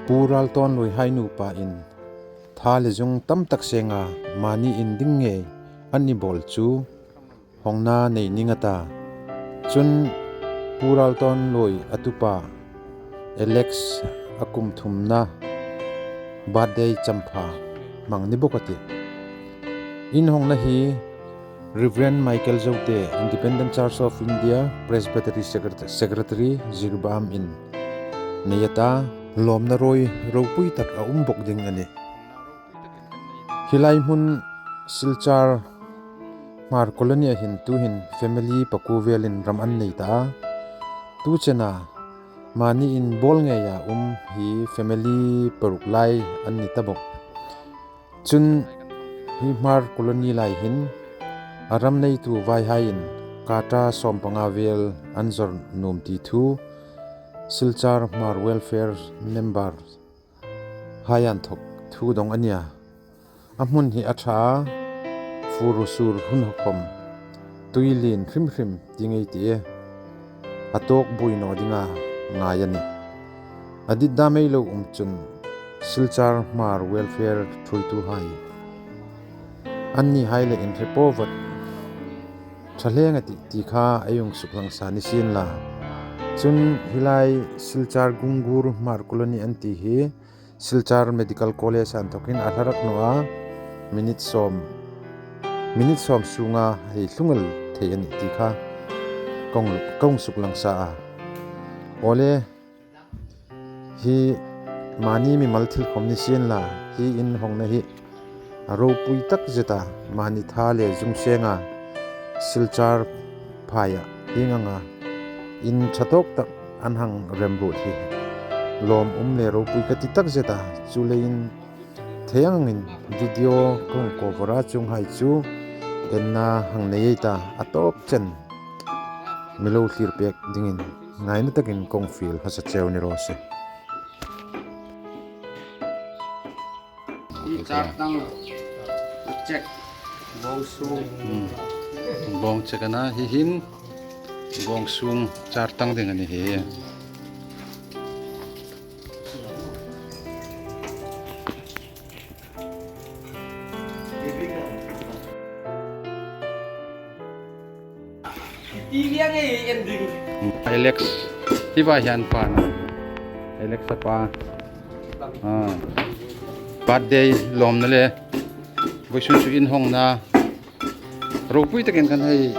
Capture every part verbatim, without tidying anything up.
Pu Raltawnlui hai nupa in tha le zung tam tak senga mani in ding ngei an ni bawl chu hawngna nei ning a ta. Chun Pu Raltawnlui a tupa Alex a kum thumna birthday champha hmang ni bawk a tih. In hawngna hi Reverend Michael Zote, Independent Church of India Presbytery Secret-, Secretary, Jiribam in nei a ta. Lawmna ruoi ropui tak a um bawk ding a nih. Hi lai hmun Silchar Hmar Colony-a hin tuhin family pakuo velin ram an nei ta a. Tu chena mani in bawl ngeia um hi family paruk lai an ni ta bawk. Chun hi Hmar Colony lai hin a ram neitu vaihaiin kata sawmpanga vel an zawr nuom ti thu Silchar Hmar Welfare member hai inthawk thu dawng a nia. A hmun hi a ṭha a, fur ru sur hun hakhawm, tui lien hrim hrim ti ngei ti e, a tawk buoi naw dinga ngai a nih. A dit dam ei lo um chun Silchar Hmar Welfare ṭhuoituhai annihai le inhre po vawt ṭha hle a tih ti kha ei hung suklang sa ni sien la. Chun hi lai Silchar Gungur Hmar Colony an ti hi Silchar Medical College inthawkin a hla rak naw a, minute sawm, minute sawm sunga hei tlung el thei a nih ti kha ka hung suklang sa a. Awle, hi mani mimal thil khawm ni sien la, hi in hawngna hi a ropui tak zeta, mani tha le zung senga Silchar phaia hieng anga in ṭha tawk tak an hang remruot hi lawm um le ropui ka ti tak zeta. Chuleiin thei angin video ka hung cover a, chuonghai chu enna hang nei ei ta, a tawp chen mi lo thlir pek dingin ngaina takin ka hung fiel hmasa cheu ni raw se. Hi char tang chek bawng sung. Hmm. Bawng chek a na hi hin bawng sung char tang ding a ni hi. Alex, hi vai hian pa na. Alex a pa. Ah. Birthday lawmna le vawisun chu in hawngna ropui takin kan hei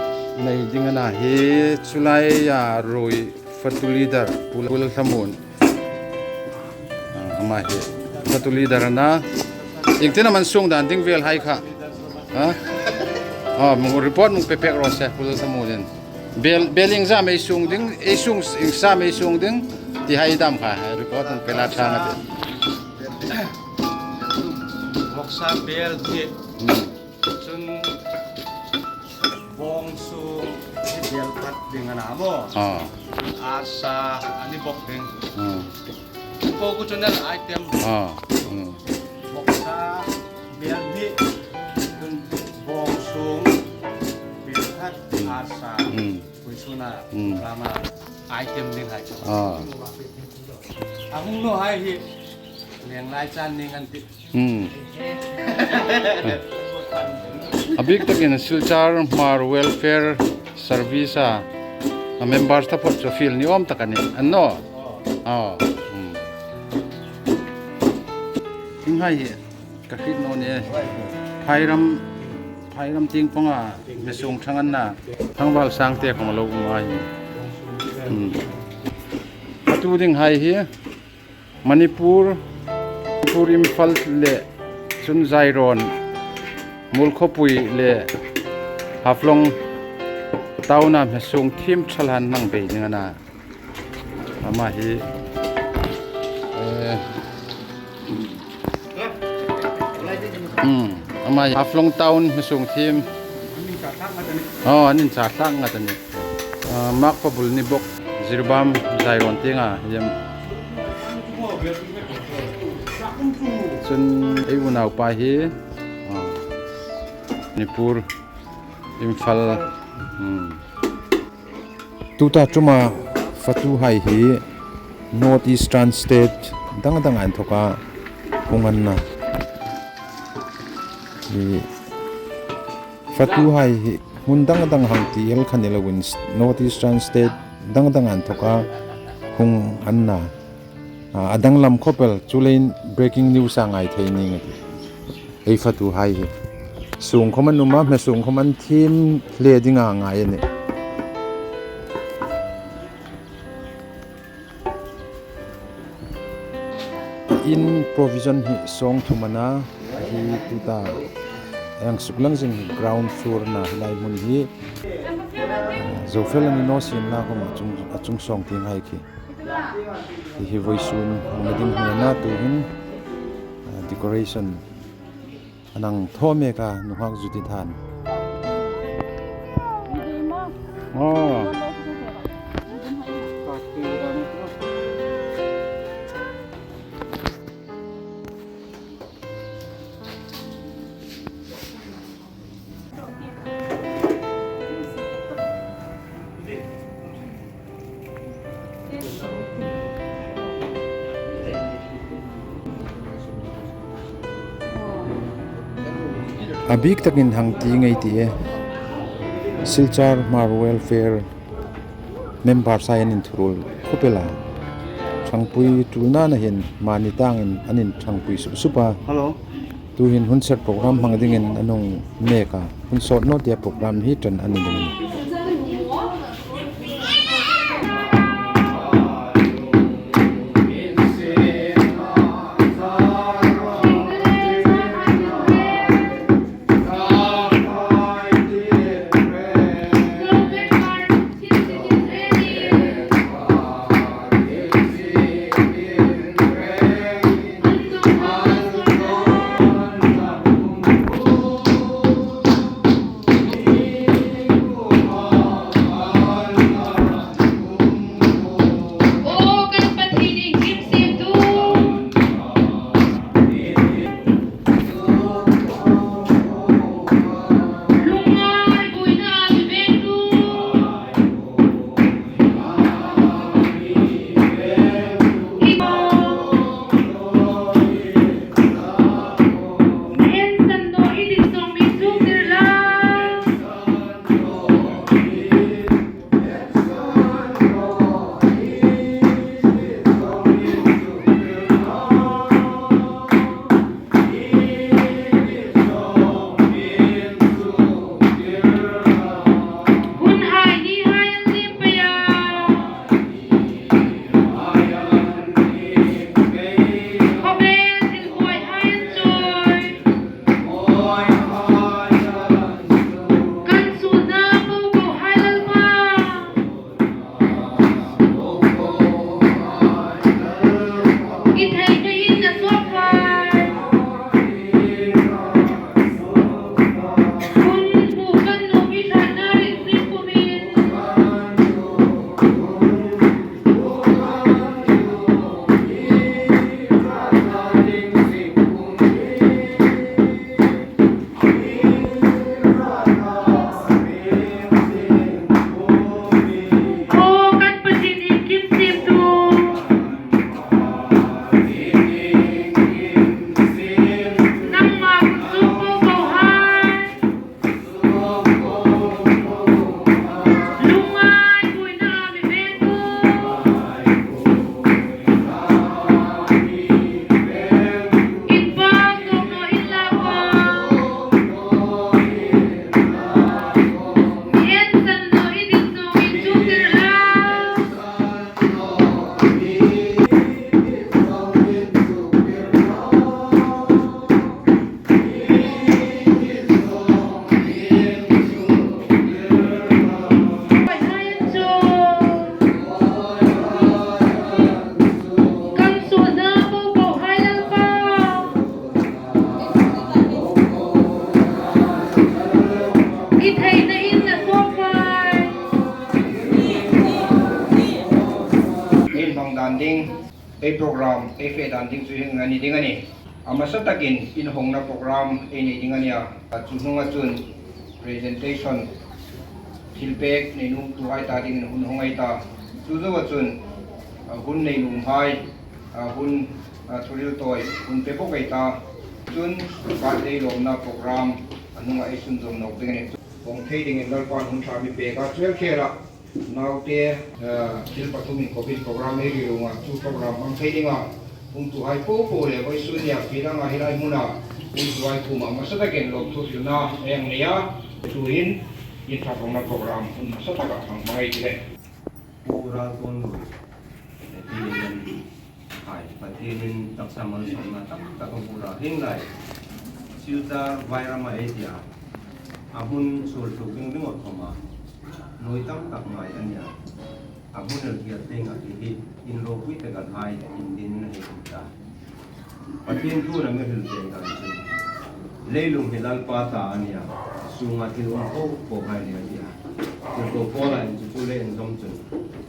nei ding a na hi, chu laia ruoi fatu leader Pu Lalthlamuon. Ah, ama hi fatu leader a na. Iengtin am an sung dan ding vel hai kha. Ha? Ah, mi report mi pe pek raw se, Pu Lalthlamuonin. Bel, bel iengzam ei sung ding, ei sung, iengzam ei sung ding ti hai dam kha, report mi pe la chang a tih. Vawksa bel hi. Hmm. Chun bawng sung hi bel pat ding a na maw. Ah. Arsa a ni bawk ding. Hmm. Ko ku channel item. Ah. Hmm. Vawksa bel hi. Chun bawng sung bel pat arsa. Hmm. Pui suna. Hmm. Rama item ding hai. Ah. A hung naw hai hi. Leng lai chan ning an ti. Hmm. A bik takin Silchar Hmar Welfare Service-a, a members taphawt chu fiel ni awm tak a nih, an naw? Aw. Hmm. Hieng hai hi ka hriet naw ni. Phairam, Phairam tieng panga mi sung thang an na. Thangval Sangte khawm a lo um a hi. Hmm. A tu ding hai hi. Manipur, Manipur Imphal le chun Zairawn, Muolkhawpui le Haflong town-a hmesung thiem ṭhalhan hmang bei ding a na. Ama hi, eh, hmm, ama hi Haflong town hmesung thiem. Aw, an inchar thlak ngat a nih. Ah, Makpabul ni bawk, Jiribam, Zairawn tienga hi am. Chun ei unaupa hi, ah, Manipur, Imphal, hmm. Tuta ṭuma fatuhai hi North Eastern State dang dang a inthoka hung an na. I fatuhai hi hmun dang dang hang ti el kha ni loin North Eastern state dang dang a inthoka hung an na. A, a danglam khawp el, chuleiin breaking news a ngai thei ning a tih. Ei fatuhai hi sung khawm an um a, hme sung khawm an thiem hle dinga ngai a nih. In provision hi sawng thum a na, hi tuta a hang suklang zing hi ground floor a na, hi lai hmun hi, a, zo fel a ni naw sienla khawm a chung, a chung sawng tieng hai khi. Hi hi vawisun hung na ding hmun a na, tuhin, a, decoration an hang thaw mek a, nunghak zu ti than. Aw. A bik takin hang ti ngei ti e. Silchar Hmar Welfare member hai an inthuruol khawp el a. Ṭhangpui ṭulna hin mani tangin an inṭhangpui sup sup a. Hello. Tuhin hun ser program hmang dingin an hung mek a, hun sawt naw tia program hi ṭan a ni ding a nih. Ei hmang dan ding, ei program ei fe dan ding chu hieng ang a ni ding a nih. A hmasa takin inhawngna program ei nei ding a nih a. Chu hnunga chun presentation, thilpek nei nuomtuhai ta dingin hun hawng ei ta. Chu zoa chun, a, hun nei nuomhai, a, hun A, thuhril tawi hun pe bawk ei ta. Chun, birthday lawmna program a hnungah ei sunzawm nawk ding a nih. Hawng thei dingin Lalpan hun ṭha mi pek a, chu el khela naute, a, thil pathumin covid program ei ri rung a, chu program hmang thei dinga hungtuhai popo le vawisun nia fielnga hi lai hmuna hungtuhai kuoma hmasa takin lawmthu hrilna ei nei a, tuhin inṭhahrawlna program hun hmasa taka hmang hmang ei tih. Pu Raltawnlui, Pathienhai, Pathienin taksa malsawmna tam tak a bûr a, hieng lai Silchar Vairama ei ti a, a hmun suol tluk ding ding awt khawma nuoi tam tak ngai a nia. A hmun el kiat dingah hi hi in ropui tak a hai in din a hei um ta. Pathien thu a mi hril pek dan chu, leilung hi Lalpa ta a nia, sunga thil um po pohai a nia, a ti a. Thil po po lai chu chu le inzawm chun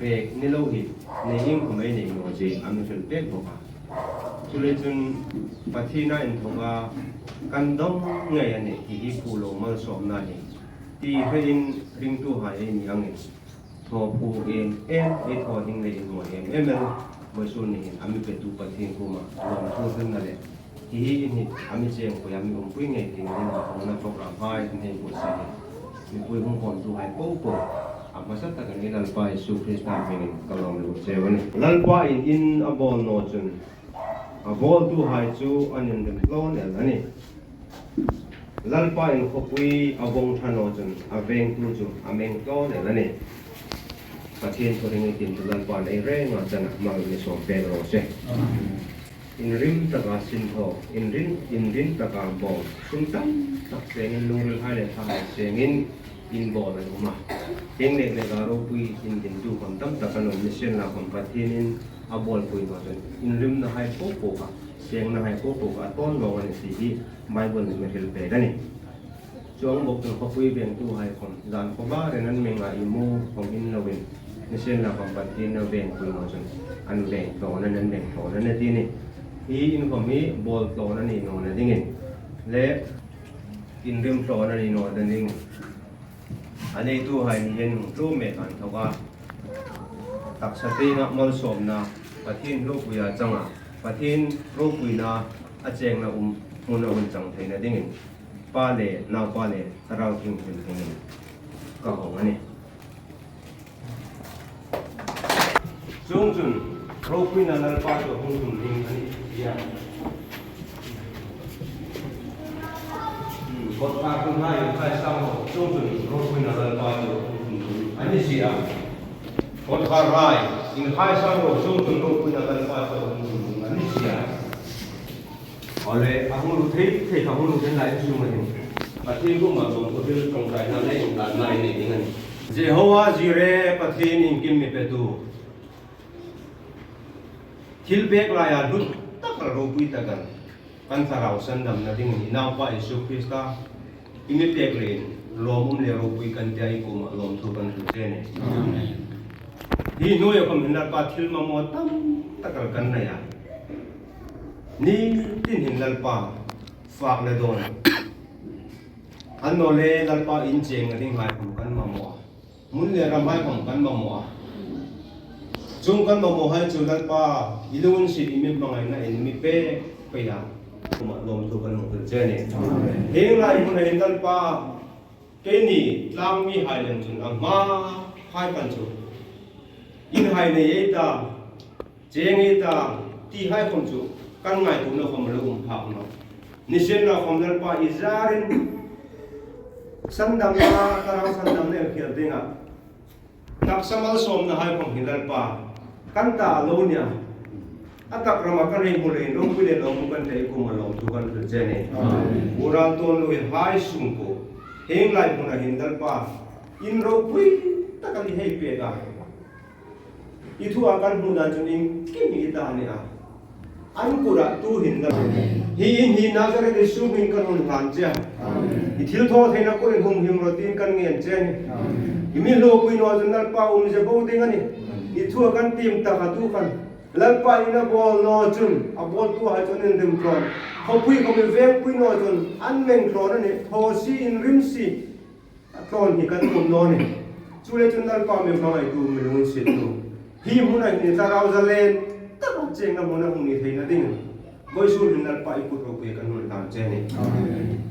pek ni lo hi nei inkhawm ei nei naw che a mi hril pek bawk a. Chuleiin chun Pathiena inthawka kan dawng ngei a nih, hi hi phu lo malsawmna hi ti hrein ringtuhai ei ni angin thaw phu em em, ei thaw ding le inhmaw em em el, vawisun ni hin a mi petu Pathien kuoma lawmthu hrilna le hi hi in hi a mi chengpui, a mi umpui ngei dingin inhawngna program hai kan hei buotsai hi mipui hung khawmtuhai popo a hmasa takin ei Lalpa Isu Krista hmingin ka lawm lem cheu a nih. Lalpain in a bawl naw chun a bawltuhai chu an inrim tlawn el a nih. Lalpain khawpui a vawng ṭha naw chun a vengtu chu a meng tlawn el a nih. Pathien thuhring ei tiem chu Lalpain ei renga chana mal mi sawm pek raw se. Inrim taka sin thaw, inrim, inrim taka bawl, sum tam tak sengin, lungrilhai le thlahai sengin in bawl an um a. Hieng nek neka ropui in dintu khawm tam tak an um, nisienlakhawm Pathienin a bawlpui naw chun inrimnahai popo kha, sengnahai popo kha a tawn naw a nih ti hi Bible-in a mi hril pek a nih. Chuong bawk chun khawpui vengtuhai khawm zan khawvarin an menga imu khawm inlo in, nisienlakhawm Pathienin a vengpui naw chun an veng tlawn a nih, an veng tlawn a nih ti a nih. Hi in khawm hi bawl tlawn a ni nawna dingin le inrim tlawn a ni nawna dingin a neituhai ni hin hung tlu mek an thawk a. Taksa tienga malsawmna, Pathien ropuia changa, Pathien ropuina a chengna um hmuna hun chang theina dingin Pa le Naupa le Thlarau Thienghlim hmingin ka hawng a nih. Chuongchun ropuina Lalpa chu hung tum ding a ni sia. Hmm, kawtkhar hun hai, hai sang ro, chuongchun ropuina Lalpa chu hung tum ding a ni sia. Kawtkhar hai, in hai sang ro, chuongchun ropuina Lalpa chu hung tum ding a ni sia. Awle, a hung lut thei thei kha hung lut ding lai chu ma hin. Pathien kuoma lawmthu hril ṭawngṭaina le inhlanna ei nei ding a nih. Jehovah Jireh, Pathien iengkim mi petu. Thil pek laia hlut taka ropui taka kan thlarau sandamna dingin i Naupa Isu Krista i mi pek leiin lawmum le ropui kan tia i kuoma lawmthu kan hril che a nih. Amen. Hi hnuoia khawm hin Lalpa thil mamaw tam tak kan nei a. Ni tin hin Lalpa fak le dawn, annawleh Lalpa in chengna dinghai khawm kan mamaw a. Hmun le ramhai khawm kan mamaw a. Chuong kan mamawhai chu Lalpa, i lunginsiet, i mi hmangaina in mi pek pei a, kuoma lawmthu kan hung hril che a nih. Hieng lai hmuna hin Lalpa, keini tlangmihai lem chun a hmahai khan chu inhai nei ei ta, cheng ei ta, tihai khawm chu kan ngaituona khawm lo um phak naw. Nisienlakhawm Lalpa i zarin sandamna, thlarau sandamna el khial dinga taksa malsawmnahai khawm hi Lalpa, kan ta lo nia. A tak rama kan hei hmu leiin ropui le lawmum kan nei, i kuoma lawmthu kan hril che a nih. Amen. Pu Raltawnlui hai sung po, hieng lai hmuna hin Lalpa, in ropui taka i hei pek a. I thua kan hmu dan chun iengkim i ta a nih a. An kura tu hin Lalpa, hi in hi Nazareth Isu hmingin kan hung hlan che a. I thilthawtheina kurin hung him rawh tiin kan ngen che a nih. I mi ropui naw chun Lalpa, umzie bo ding a nih. I thua kan tiem taka tu khan Lalpa in a bawl naw chun a bawltuhai chun inrim tlawn. Khawpui khawm i vengpui naw chun an meng tlawn a nih. Thaw si, inrim si. A tlawn hi kan tum naw nih. Chuleiin chun Lalpa, mi hmangaitu, mi lunginsiettu, hi hmuna hin i thlarau zalen taka chengna hmuna hung ni theina dingin Vawisun hin Lalpa i kut ropui kan hung hlan che a nih. Amen.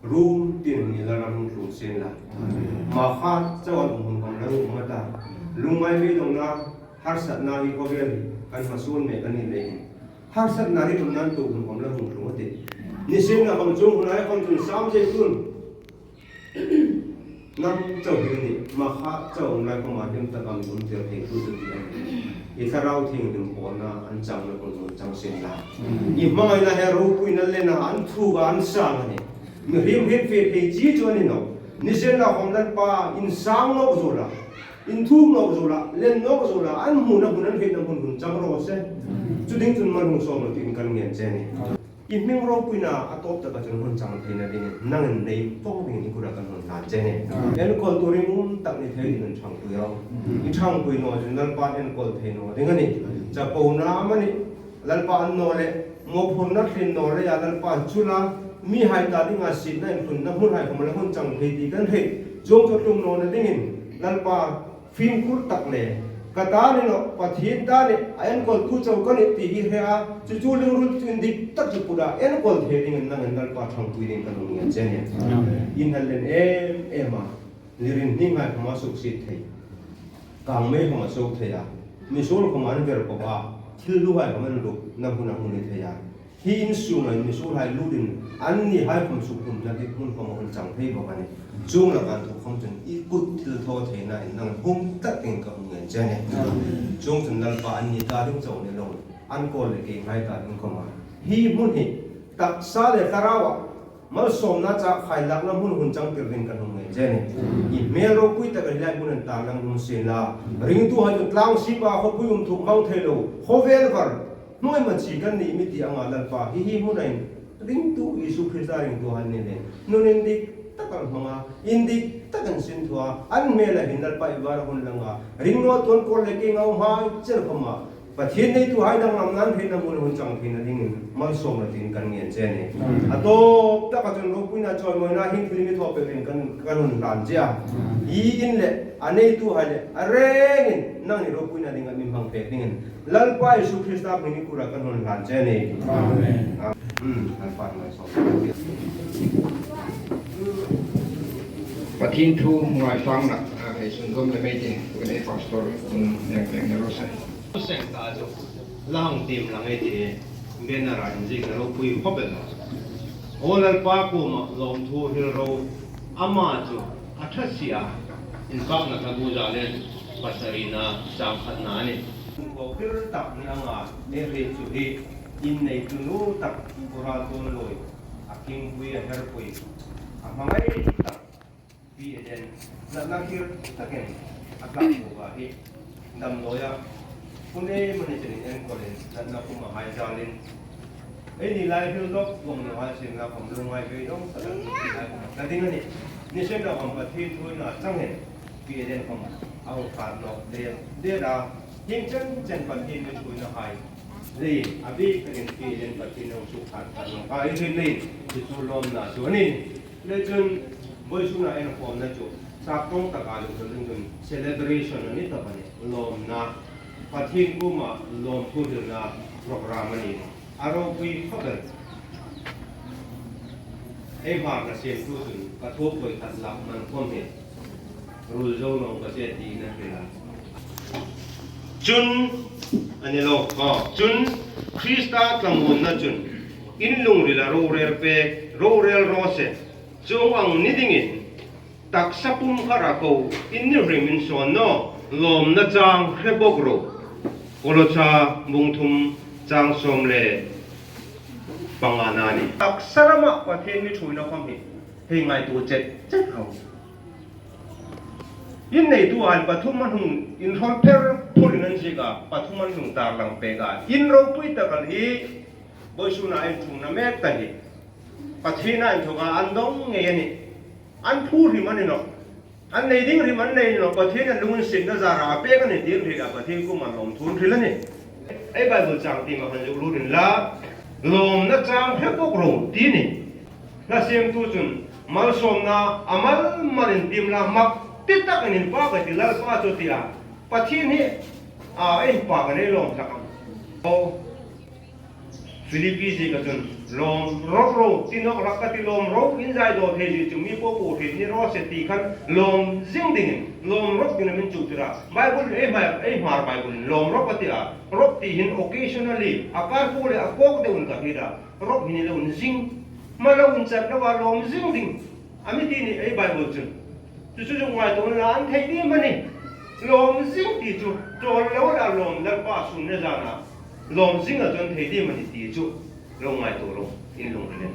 Rum tin ni la ram hung tlung sien la. Amen. Makha chauh an um hun khom la rum a ta. Lungngai beidongna, harsatna hi khawvel hi kan hmasuon mek a ni leiin, harsatna hi tum nan tu hun khom la hung tlung a tih. Nisienlakhawm chuong hun lai khom chun Sam zai chun nam chauh hi ni, makha chauh um lai khoma hlim taka mi um tir thei thu chu ti a nih. I Thlarau Thienghlim pawlna an changna hun hun chang sien la. I hmangaina hi ropuina lena an thuk a, an sang a nih. Mihriem hriet fe thei chi chu a ni nawh. Nisienlakhawm Lalpa in sang nawk zo la, in thuk nawk zo la, len nawk zo la, an hmuna hun, an hrietna hun hun chang raw se. Chu ding chun mal hung sawm rawh tiin kan ngen che a nih. I hming ropuina a tawp taka chun hun chang theina dingin nangin nei vawng dingin i kura kan hung hlan che a nih. Amen. Enkawltu ringum tak ni thei dingin ṭhangpui rawh. Amen. I ṭhangpui naw chun Lalpan enkawl thei naw ding a nih. Amen. Chapona amanih, Lalpa an naw le mawphurna thlin naw leia Lalpa chu la, mihai ta dinga sietna inhlunna hmunhai khom la hun chang thei ti kan hriet. Chuong chu tlung nawna dingin Lalpa fimkhur tak le, ka ta ni nawh, Pathien ta ni, a enkawltu chauh ka nih ti hi hre a, chu chu lungril chu indik tak chu put a, enkawl thei dingin nangin Lalpa ṭhangpui dingin kan hung ngen che a nih. Amen. In hal len em em a, ni rin hninghai khoma suksiet thei, kangmei khoma suok thei a, misuol khoma an ver pawp a, thil luhai khoma an lukna hmuna hung ni thei a, hi in sunga misuolhai lutin annihai khom sukhlumna ding hmun khoma hun chang thei bawk a nih. Chuong laka inthok khom chun i kut thilthawtheina in nang hung tak dingin ka hung ngen che a nih. Chuong chun Lalpa anni ta ding chauh ni lo, an kawl le keinghai ta ding khoma hi hmun hi taksa le thlaraua malsawmna chak khai lakna hmun hun chang tir dingin kan hung ngen che a nih. I hmel ropui taka hi lai hmun an tar lang hung sien la. Ringtuhai chu tlang sipa khawpui um thuk hmang thei lo, khawvel var hnuoi machi kan ni mi ti anga Lalpa hi hi hmuna in ringtu Isu Krista ringtuhai ni le nun indik tak an hmang a, indik tak an sin thua, an hmela hin Lalpa i vara hun langa ring naw tuon kawl le keinga um hai chen khoma Pathien neituhai danglam nan hrietna hmun hun chang theina dingin malsawm rawh tiin kan ngen che a nih. Amen. A tawp taka chun ropuina chawimawina hin thil mi thaw pek dingin kan, kan hung hlan che a. Amen. I in le a neituhai le a rengin nangni ropuina dinga mi hmang pek dingin Lalpa Isu Krista hmingin i kura kan hung hlan che a nih. Amen. Amen. Lalpa hmai sawm. Pathien thu ngaithla, a, hei sundawm le mei te, kan ei pastor, um, neng, neng, neng, ro sai. Seng ta chu, lang tim lang ei ti, banner-a inziekna ropui khawp el a. Aw Lalpa kuoma lawmthu hril ro, ama chu a ṭha si a, Inpakna Thla bu zalen pasarina chang khatna a nih. Inpawk tir tak ni anga ei hriet chu hi, in neitu nu tak Pu Raltuonlui, a kingpui a herpui, a hmangai tak Pi Eden, natna thir takin a tlak bawk a hi, damdawia hun ei mani chenin enkawlin, natna khuma hai zalin, eini lai hril dawk vawng ni hai sien la khom lungngai beidong takin ka ding a nih. Nisienlakhawm Pathien thuoina chang hin Pi Eden khom a hung khat nawk der der a, hieng chen chen Pathien mi thuoinahai leiin a bik takin Pi Eden Pathien a hung suk khat khat nawk a, ei hriet leiin chu chu lawmna chu a nih. Le chun, vawisuna enkhawmna chu, chak tawng taka lungril ding chun celebration a ni tawp a nih, lawmna, Pathien kuoma lawmthu hrilna program a nih. A ropui khawp el. Ei Hmarna siemtu chun ka thu pawi khat lak man khom hi, rul zo naw ka che tiin a hril a. Chun, a ni lo, aw, chun Krista thlamuonna chun in lungrila rorel pek, rorel raw se, chuong ang ni dingin taksa pum kha ra ko, in ni hrim in sawn naw, lawmna chang hre bawk ro. Kolosa bung thum chang sawm le pangana a nih. Taksa rama Pathien mi thuoina khom hi, hei ngaituo chet chet ro. In neituhai pathum an hung inhrawl pher phurin an ziek a, pathum an hung tarlang pek a. In ropui tak el hi, vawisuna inchukna mek ta hi, Pathien a inthawka an dawng ngei a nih. An phu hrim a ni nawh. An nei ding hrim an nei ni nawh. Pathienin a lunginsietna zara a pek a nih tiin hril a, Pathien kuoma lawmthu an hril a nih. Ei Bible chang tiema khan zuk lut inla, lawmna chang hre bawk ro ti a nih. Hla siemtu chun, malsawmna a mal malin tiem la, mak ti takin inpak a ti, Lalpa chu ti a. Pathien hi, a, inpak a nei lawm hlak am? Aw. Philippi zieka chun, lawm rawp ro, ti nawk hlak ka ti, lawm ro, in zai daw thei zie chu mi po po thei ni raw se ti khan lawm zing dingin, lawm rawp dingin a min chuktir a. Bible ei hmar, ei hmar Bible in lawm rawp a ti a. Rawp ti hin occasionally, a kar po le a kawk deuin ka hriet a. Rawp hi ni loin zing. Hma loin chat loa lawm zing ding a mi ti ni ei Bible chun. Chu chu ngaituo la an thei ding am a ni. Lawm zing ti chu, tawl lo la lawm Lalpa sun le zana lawm zing a chun thei ding am a ni ti chu lo ngaituo ro, in lungril in.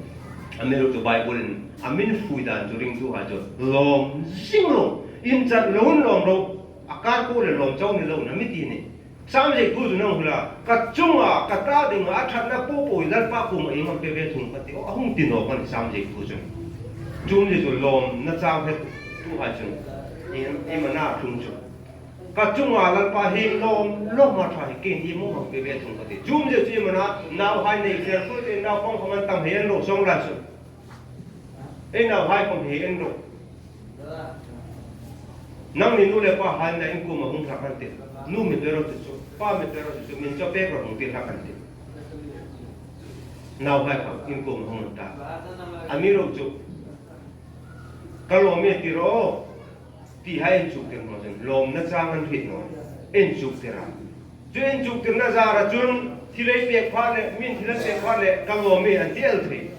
Amiruokchu Bible in a min fui dan chu ringtuhai chu lawm zing ro, in chat loin lawm ro, a kar po le lawm chau ni loin a mi ti ni. Sam ziektu chun a hung hril a, ka chunga ka ta dinga a ṭhatna po po hi Lalpa kuoma ieng am pe ve thung ka ti, a hung ti nawk a ni Sam ziektu chun. Chu mi chu lawmna chang hretuhai chun, iem, iem a na tlung chu. Ka chunga Lalpa hi lawm, lawm a ṭha hi keiin ieng am pe ve thung ka ti. Chu mi chu iem a na, nauhai nei fel tu te naupang khawm an tam hei an lo sawng lai chu. Ei nauhai khawm hei an lo. Nangni nu le pahai in kuoma hung hlak an tih. Nu mi pe ro ti chu, pa mi pe ro ti chu, min chaw pek ro hung ti hlak an tih. Nauhai khawm in kuoma hung an ta. Amiruokchu, ka lawm e ti ro, ti hai inchuktir naw chun, lawmna chang an hriet naw. Inchuktir a. Chu inchuktirna zara chun, thil ei pek pha le, min thil an pek pha le, ka lawm e an ti el thei.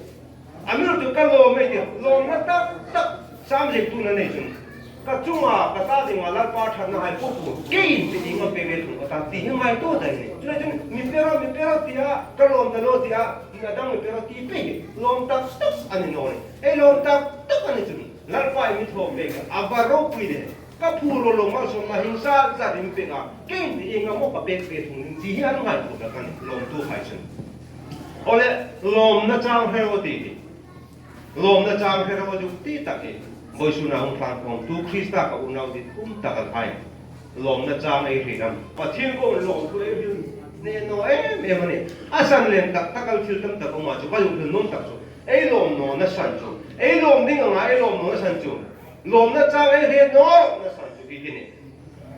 Amiruokchu ka lawm e ti, lawmna tak tak, Sam ziektu'n a nei chun. Ka chunga, ka ta dinga Lalpa ṭhatnahai po po, keiin ti ding a pe ve thung ka ta ti hi ngaituo dai ni. Chu lai chun, mi pe ro, mi pe ro ti a, ka lawm ta lo ti a, mi a dang mi pe ro ti pei hi, lawm tak tak a ni naw ni. Ei lawm tak tak a ni chun. Lalpa i mi thaw pek a, a va ropui le, ka phur ro lo malsawmna hin sa za rim pek a, keiin ieng am ka pek ve thung ti hi an ngaituo hlak a ni, lawmtuhai chun. Aw le, lawmna chang hre ro ti hi. Lawmna chang hre ro chu ti tak hi. Vawisuna hung tlan khawmtu Krista ka unau dit um tak a hai. Lawmna chang ei hriet am. Pathien kuoma lawmthu ei hril naw em em a ni. A san lem tak tak a, thil tam tak um a chu, ka lawm hril nuom tak chu. Ei lawm nawna san chu. Ei lawm ding anga ei lawm nawna san chu. Lawmna chang ei hriet nawna san chu hi hi ni.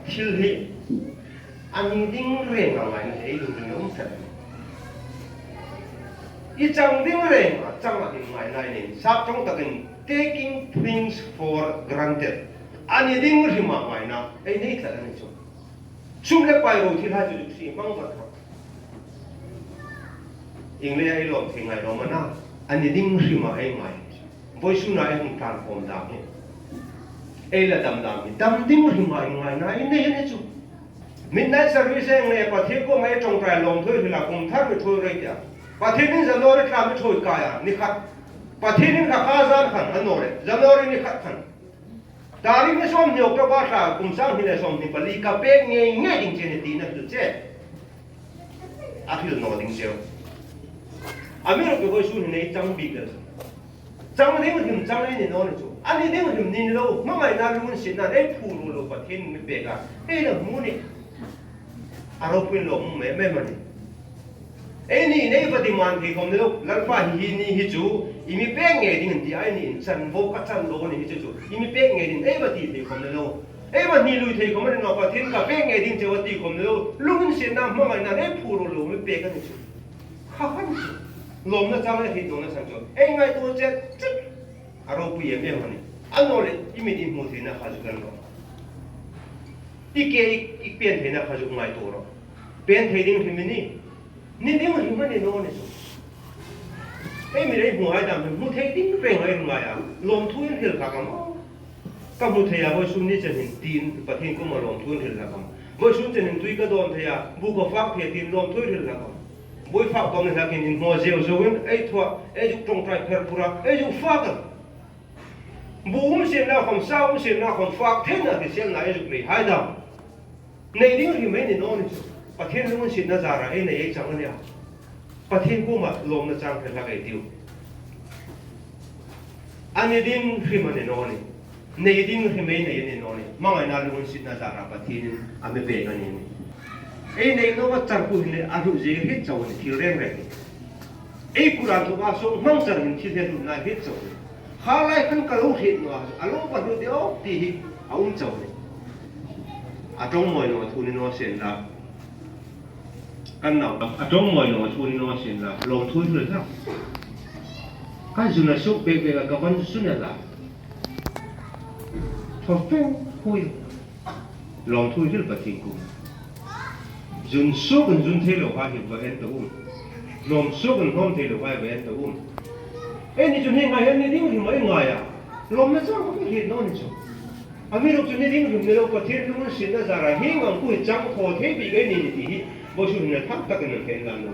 Thil hi a ni ding reng a ngaina ei lungrim um tlat. I chang ding reng a chang a hin ngaina ei nei. Sap ṭawng takin taking things for granted. A ni ding hrim a ngaina ei nei tlat a ni chu. Sum le pai ro thil hai chu chu si hmang vat ro. Ieng leia ei lawm thei ngai lawm a na, a ni ding hrima ei ngai. Vawisuna ei hung tlan khawm dam hi, ei la dam dam hi, dam ding hrima ei ngaina ei nei a ni chu. Midnight service ei nei, Pathien kuoma ei ṭawngṭai lawmthu ei hril a, kum thar mi ṭhuoi rei tia. Pathienin January thla mi ṭhuoi kai a, ni khat. Pathienin kha kha zan khan, a naw le, January ni khat khan. Tarik ni sawmhni October thla, kum sang hni le sawmhni pali ka pek ngei ngei ding che ni tina chu che. A hril naw ding che. Amiruokchu vawisun hin ei chang bik el. Chang ding hrim chang ei ni naw ni chu. A ni ding hrim ni lo, hmangaina lunginsietna ei phur ro lo Pathien mi pek a. Ei la hmu ni. A ropuiin lawm um em em a ni. Eini nei va demand thei khawm ni lo, Lalpa hi, hi ni hi chu, i mi pek ngei ding an ti a, eini in chan bo ka chan lo ni hi chu chu, i mi pek ngei ding ei va ti thei khawm ni lo. Ei va hni lui thei khawm ni lo, Pathien ka pek ngei ding che va ti khawm ni lo. Lunginsietna hmangaina ei phur ro lo mi pek a ni chu. Kha khan chu. Lawmna chang ei hriet nawna san chu. Ei ngaituo chet chet. A ropui em em a ni. A naw le, i mit i hmu theina kha zuk en ro. I ke i, i pek theina kha zuk ngaituo ro. Pek thei ding hrim i ni. Ni ding hrim a ni naw ni chu. Ei mi rei hmu hai dam hmu thei ding reng ei ngai a. Lawmthu in hril hlak am. Ka hmu thei a, vawisun ni chen hin tin, Pathien kuoma lawmthu in hril hlak am. Vawisun chen hin tui ka dawn thei a, bu ka fak thei a tin lawmthu in hril hlak am. Bu i fak khawm ni hlakin inhmaw zeu zeuin, ei thuah, ei zuk ṭawngṭai pher phur a, ei zuk fak a. Bu um sienla khawm, sa um sienla khawm, fak theina ti sienla ei zuk nei hai dam. Nei ding hrim ei ni naw ni chu. Pathien lunginsietna zara ei nei ei chang a nih a. Pathien kuoma lawmna chang hre hlak ei tiu. A ni ding hrim a ni naw ni. Nei ding hrim ei nei a ni naw ni. Hmangaina lunginsietna zara Pathienin a mi pek a ni ni. Ei nei naw a chang khu hin le a hlu zie hriet chau a ni thil reng reng. Ei kura thu a sung hmang char hin thil he hlutna hi chau. Kha lai khan ka lo hriet naw a, a lo pa hlu deu ti hi a um chau ni. A ṭawng mawi naw thu ni naw sien la. Kan nau a ṭawng mawi naw thu ni naw sin la, lawmthu hril hlak. Ka zun a suk bek bek a ka van zun a la. Thaw feng hui. Lawmthu hril Pathien kuom. Zun suk an zun thei lo hai hi va en ta um. Hnawm suk an hnawm thei lo hai va en ta um. Eini chu hieng hai hin ni ding hrim ei ngai a. Lawmna chang ka hriet naw ni chu. Amiruokchu ni ding hrim ni lo Pathien lunginsietna zara hieng ang khu hi chang thaw thei bik ei ni ni ti hi vawisun hin a thak takin an hriet lam lo.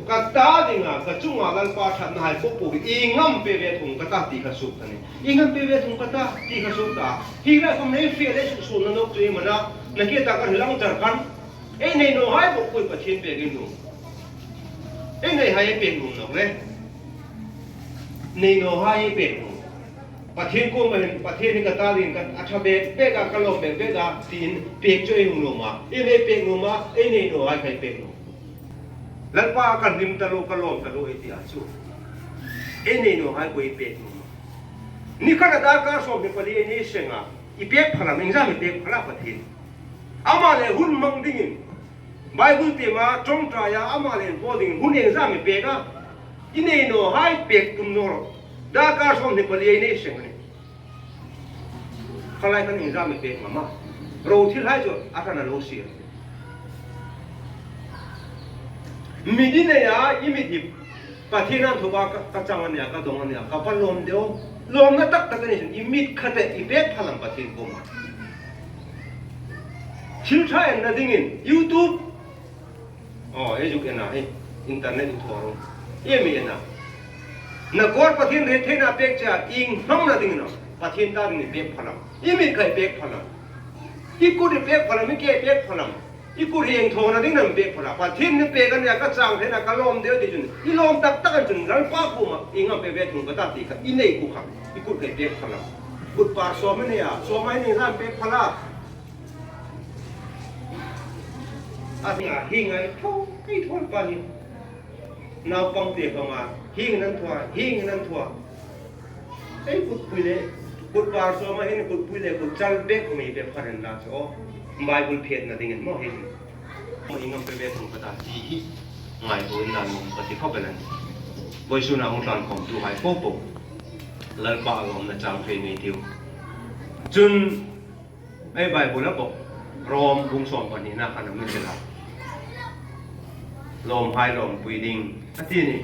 Ka ta dinga, ka chunga Lalpa ṭhatna hai po po hi ieng am pe ve thung ka ta ti kha suk ta ni. Ieng am pe ve thung ka ta ti kha suk ta. Hi la khom nei fe le suk sun na nok chu ei mana. Na ke ta ka hilang char kan. Ei nei naw hai bawk pui Pathien pek ei nuom. Ei nei hai ei pek nuom nawk le. Nei naw hai ei pek nuom. Pathien kuoma hin, Pathien hi ka ta ding ka, a ṭha bek bek a, ka lawm bek bek a, tiin pek chu ei hung nuom a. Ei nei pek nuom a, ei nei naw hai kha ei pek nuom. Lalpa ka hlim ta lo, ka lawm ta lo ei ti a chu. Ei nei naw hai kha ei pek nuom a. Ni khat a darkar sawmhni pali ei nei seng a. I pek phalam, iengzam i pek phala Pathien. Ama le hun hmang dingin. Bible tiema ṭawngṭaia ama le inpawl dingin hun iengzam i pek a. I nei naw hai pek tum naw ro. Darkar sawmhni pali ei nei seng a nih. Kha lai khan iengzam i pek ngam a. Ro thil hai chu a kan a lo sir. Mit i nei a, i mit hi Pathien an thuba ka, ka chang a nia, ka dawng a nia, ka va lawm deu. Lawmna tak tak a ni sin, i mit kha te, i pek phalam Pathien kuoma. Thil ṭha enna dingin, YouTube. Aw, ei zuk en a hi, internet i thaw ro. Ieng am i en a. Na kawr Pathien hriet theina pek che a, ieng hmangna dingin a. Pathien ta dingin i pek phalam. I mit kha i pek phalam. I kut i pek phalam, i ke i pek phalam. I kut hi ieng thawna dingin am pek phala. Pathien ni pek a nia ka chang theina ka lawm deu ti chun. I lawm tak tak an chun Lalpa kuoma ieng am pe ve thung ka ta ti kha. I nei khu kha. I kut kha i pek phala. Kut par sawm a nei a. Sawm a nei lam pek phala. A hi ngai, hi ngai, thaw, hi thaw pa ni. Naupang te khawma, hi ngai an thaw, hi ngai an thaw. Ei kutpui le, kut par sawm a hin kutpui le kut chal bek mi bek pharin la chu. Bible phetna dingin maw hin. Maw ieng am pe ve thung ka ta ti hi. Ngai ko in la ngom ka ti khawp el a nih. Vawisuna hung tlan khawmtu hai po po. Lalpa lawmna chang thei mi tiu. Chun ei Bible-a bawk. Rom bung sawm pahnina khan a mi hril a. Lawm hai lawmpui ding. A ti ni.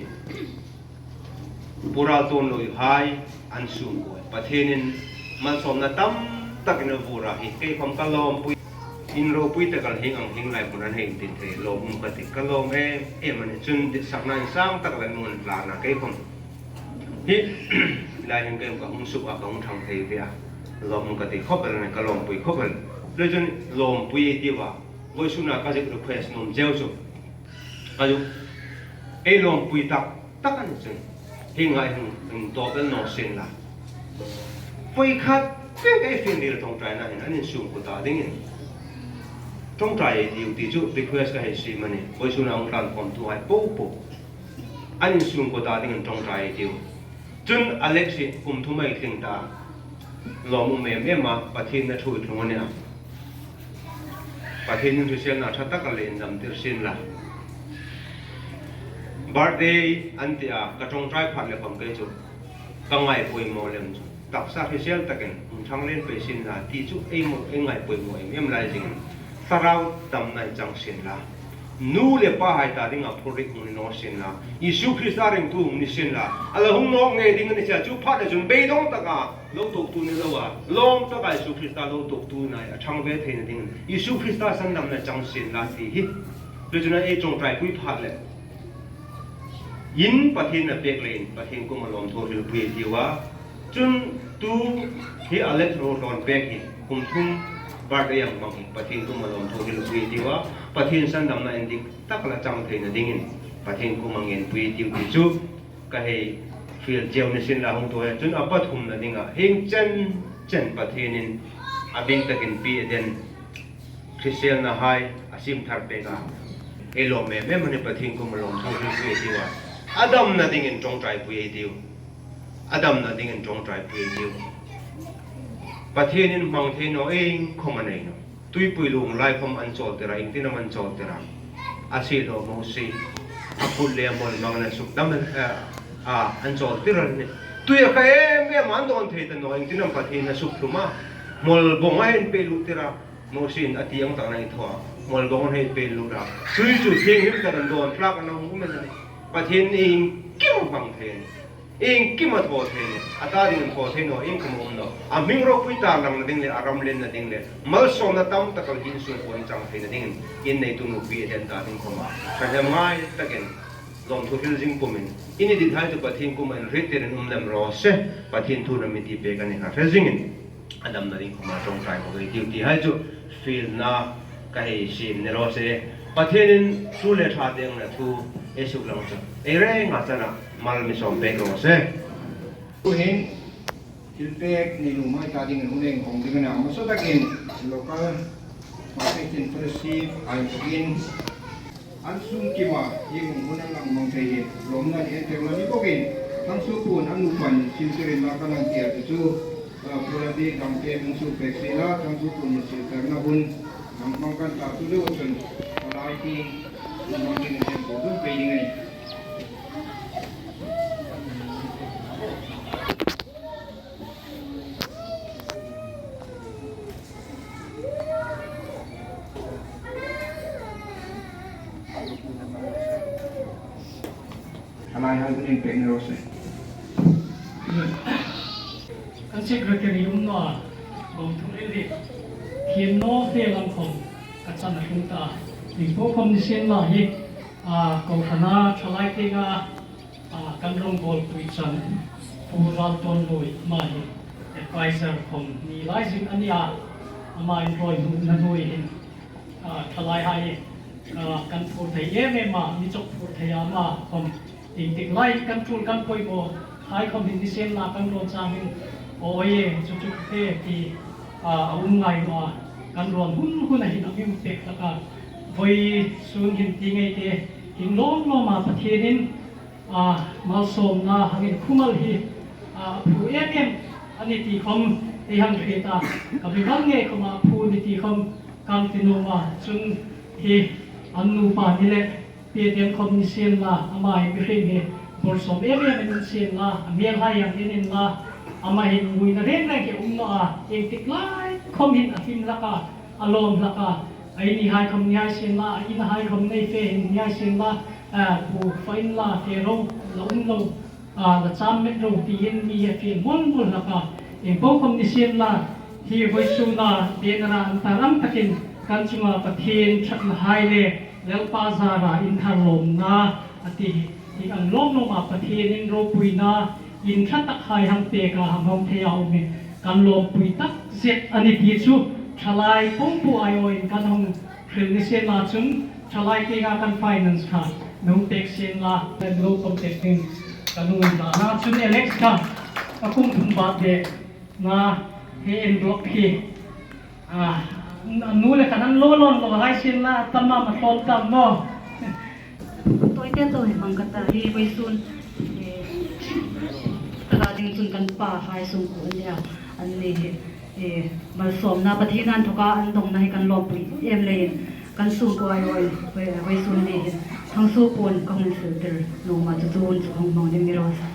Pu Raltuonlui hai an sungkuo. Pathienin malsawmna tam takin a vur a hi. Kei khawm ka lawmpui. In ropui tak a hieng ang hieng lai hmun an hei intin thei. Lawm um ka ti ka lawm em em a nih. Chun ditsakna insang tak la nun hlana kei khawm. Hi, lai hin kei ka hung suk a ka hung thang thei ve a. Lawm um ka ti khawp el a nih, ka lawmpui khawp el. Le chun lawmpui ei tiu a. Vawisuna ka zuk request nuom zeu chu. Ka zuk. Ei lawmpui tak tak a ni chun. Hi ngai hung, hung tawp el naw sien la. Poi khat, peng ei fin ril ṭawngṭaina hin, an insungkuo ta dingin. Ṭawngṭai ei tiu ti chu request ka hei siem a nih. Vawisuna hung tlan khawmtu hai po po. An insungkuo ta dingin ṭawngṭai ei tiu. Chun Alex hi kum thum a tling ta. Lawm um em em a, Pathien a thu tlung a nih a. Pathienin hriselna ṭha tak a le indamtir sien la. Birthday an ti a, ka ṭawngṭai phat le khawm kei chu. Ka ngai poimaw lem chu. Taksa hrisel takin, hung ṭhang lien pei sien la, ti chu ei maw, ei ngai poimaw em em lai zingin. Thlarau damna i chang sien la. Nu le pa hai ta dinga phurrik hung ni naw sien la. Isu Krista ringtu hung ni sien la. A la hung nawk ngei ding a ni sia chu phat le chun beidawng taka lo tuoktu ni lo a. Lawm taka Isu Krista lo tuoktu nai a ṭhang ve theina dingin. Isu Krista sandamna chang sien la ti hi. Chu chun ei ṭawngṭaipui phat le. In Pathien a pek leiin, Pathien kuoma lawmthu hrilpui ei tiu a. Chun tu hi Alex Rothlawna pek hi, kum thum birthday a hmang hi, Pathien kuoma lawmthu hrilpui ei tiu a. Pathien sandamna indik tak la chang theina dingin, Pathien kuoma ngenpui ei tiu ti chu, ka hei fiel cheu ni sien la hung tu he. Chun a pathumna dinga, hieng chen chen Pathienin a bing takin pi a den. Hriselna hai a siem thar pek a. Ei lawm em em a nih, Pathien kuoma lawmthu hrilpui ei tiu a. A damna dingin ṭawngṭaipui ei tiu. A damna dingin ṭawngṭaipui ei tiu. Pathienin hmang thei naw ieng khawm a nei nawh. Tuipui lung lai khawm an chawltir a, iengtin am an chawltir a. A siehlaw Mosie, a kut le a hmawl hmangin a suk dam a, a, an chawl tir a nih. Tuia kha em em an dawn thei ta naw, iengtin am Pathienin a suk hlum a. Hmawl bawng a hei pei lut tir a, Mosie'n a ti ang tak a hei thaw a. Hmawl bawng a hei pei lut a. Tui chu thienghlim tak an dawn tlak an hung um a nih. Pathien iengkim a hmang thei a nih. Iengkim a thaw thei a nih, a ta dingin thaw thei naw, iengkim a um naw. A hming ropui tarlangna ding le, a ram lenna ding le, malsawmna tam tak a in sung kuoin chang theina dingin, in neitu nupi a hlen ta ding khawma, ṭhahnemngai takin, lawmthu hril zing pumin, in i dithai chu Pathien kuoma inhriettirin um lem raw se, Pathien thu'n a mi ti pek a ni kha hre zingin. A damna ding khawma ṭawngṭai bawk ei tiu ti hai chu fielna ka hei siem ni raw se. Pathienin thu le ṭha dengna thu ei suklang chu ei renga chana mal mi sawm pek raw se. Tuhin thil pek ni nuom hai ta dingin hun ei hawng ding a na, hmasa takin local marketing fellowship hai tukin an sung kima hi hung hun an lang hmang thei hi lawmna ni en tek lo ni bawkin, Thangsuo puon an nupa'n siltirin la ka lang tia chu chu, ah, Pu Lalbik Dangte hung suk pek si la, Thangsuo puon siltirna hun hmang hmang kan ta tu deu chun, a lai ti hmang ding en tek lo dun pei ding a nih. Halai hal bunin pek ni raw se. Kan secretary um naw a, bawm thum el hi. Thiem naw fe lam khom ka chan a tlung ta. Ieng po khom ni sien la hi, a, kohran a, thalai tienga, a, kan rongbawlpui chan, Pu Raltawnlui ama hi advisor khom ni lai zing a nih a, ama inrawi hmuna hnuoi hin, a, thalai hai, a, kan phur thei em em a, mi chawk phur thei a ama khom, ieng tik lai kan tul kan poimaw hai khom hin ni sien la kan rawn chang hin, aw e, chu chu fe ti, a, a um ngai naw a, kan rawn hun hun a hin a mi um pek hlak a, vawisun hin ti ngei te, hin lawm lawm a Pathienin, a, malsawmna hangin khumal hi, a, a phu em em a ni ti khom ei hang hriet a, ka mi bang ngei khom a phu ni ti khom kan ti nuom a, chun hi an nupa ni le, Pi Tiang khom ni sien la, ama hi mihring hi bawrsawm em em an sien la, a hmel hai ang en in la, ama hin nguina reng reng hi um naw a, ieng tik lai khom hin a hlim hlak a, a lawm hlak a, a in hai khom ni hai sien la, a in hai khom nei fe hin ni hai sien la, a, bu fa in la, fe ro, la um lo, a, la cham met ro, ti hin mi hi a fiel muol muol hlak a, ieng po khom ni sien la, hi vawisuna, banner-a an tar ang takin, kan chunga Pathien ṭhatna hai le, Lalpa zara inthar lawmna, a ti hi, hi ang lawm lawm a Pathienin ropuina, in ṭha tak hai hang pek a, hang hawng thei a um hi, kan lawmpui tak zet a ni ti chu, thalai pumpu aiawin kan hawng hril ni sien la chun, thalai tienga kan finance kha, mi hung pek sien la, kan lo contact ding, kan hung inla na chun Alex kha, a kum thum birthday na, hi en block hi, a, a nu le khan an lo lawn lo hai sien la, tam am a thaw tam maw. Tawi te tawi hmang ka ta hi vawisun, eh, ka ta ding chun kan pa hai sungkuo an nia, an ni hi, eh, malsawmna Pathien an thawka an dawngna hi kan lawmpui em leiin kan sungkuo aiawin, eh, vawisun ni hin Thangsuo puon ka hung siltir nuom a, chu chu hun chu hung hmang ding ni raw se.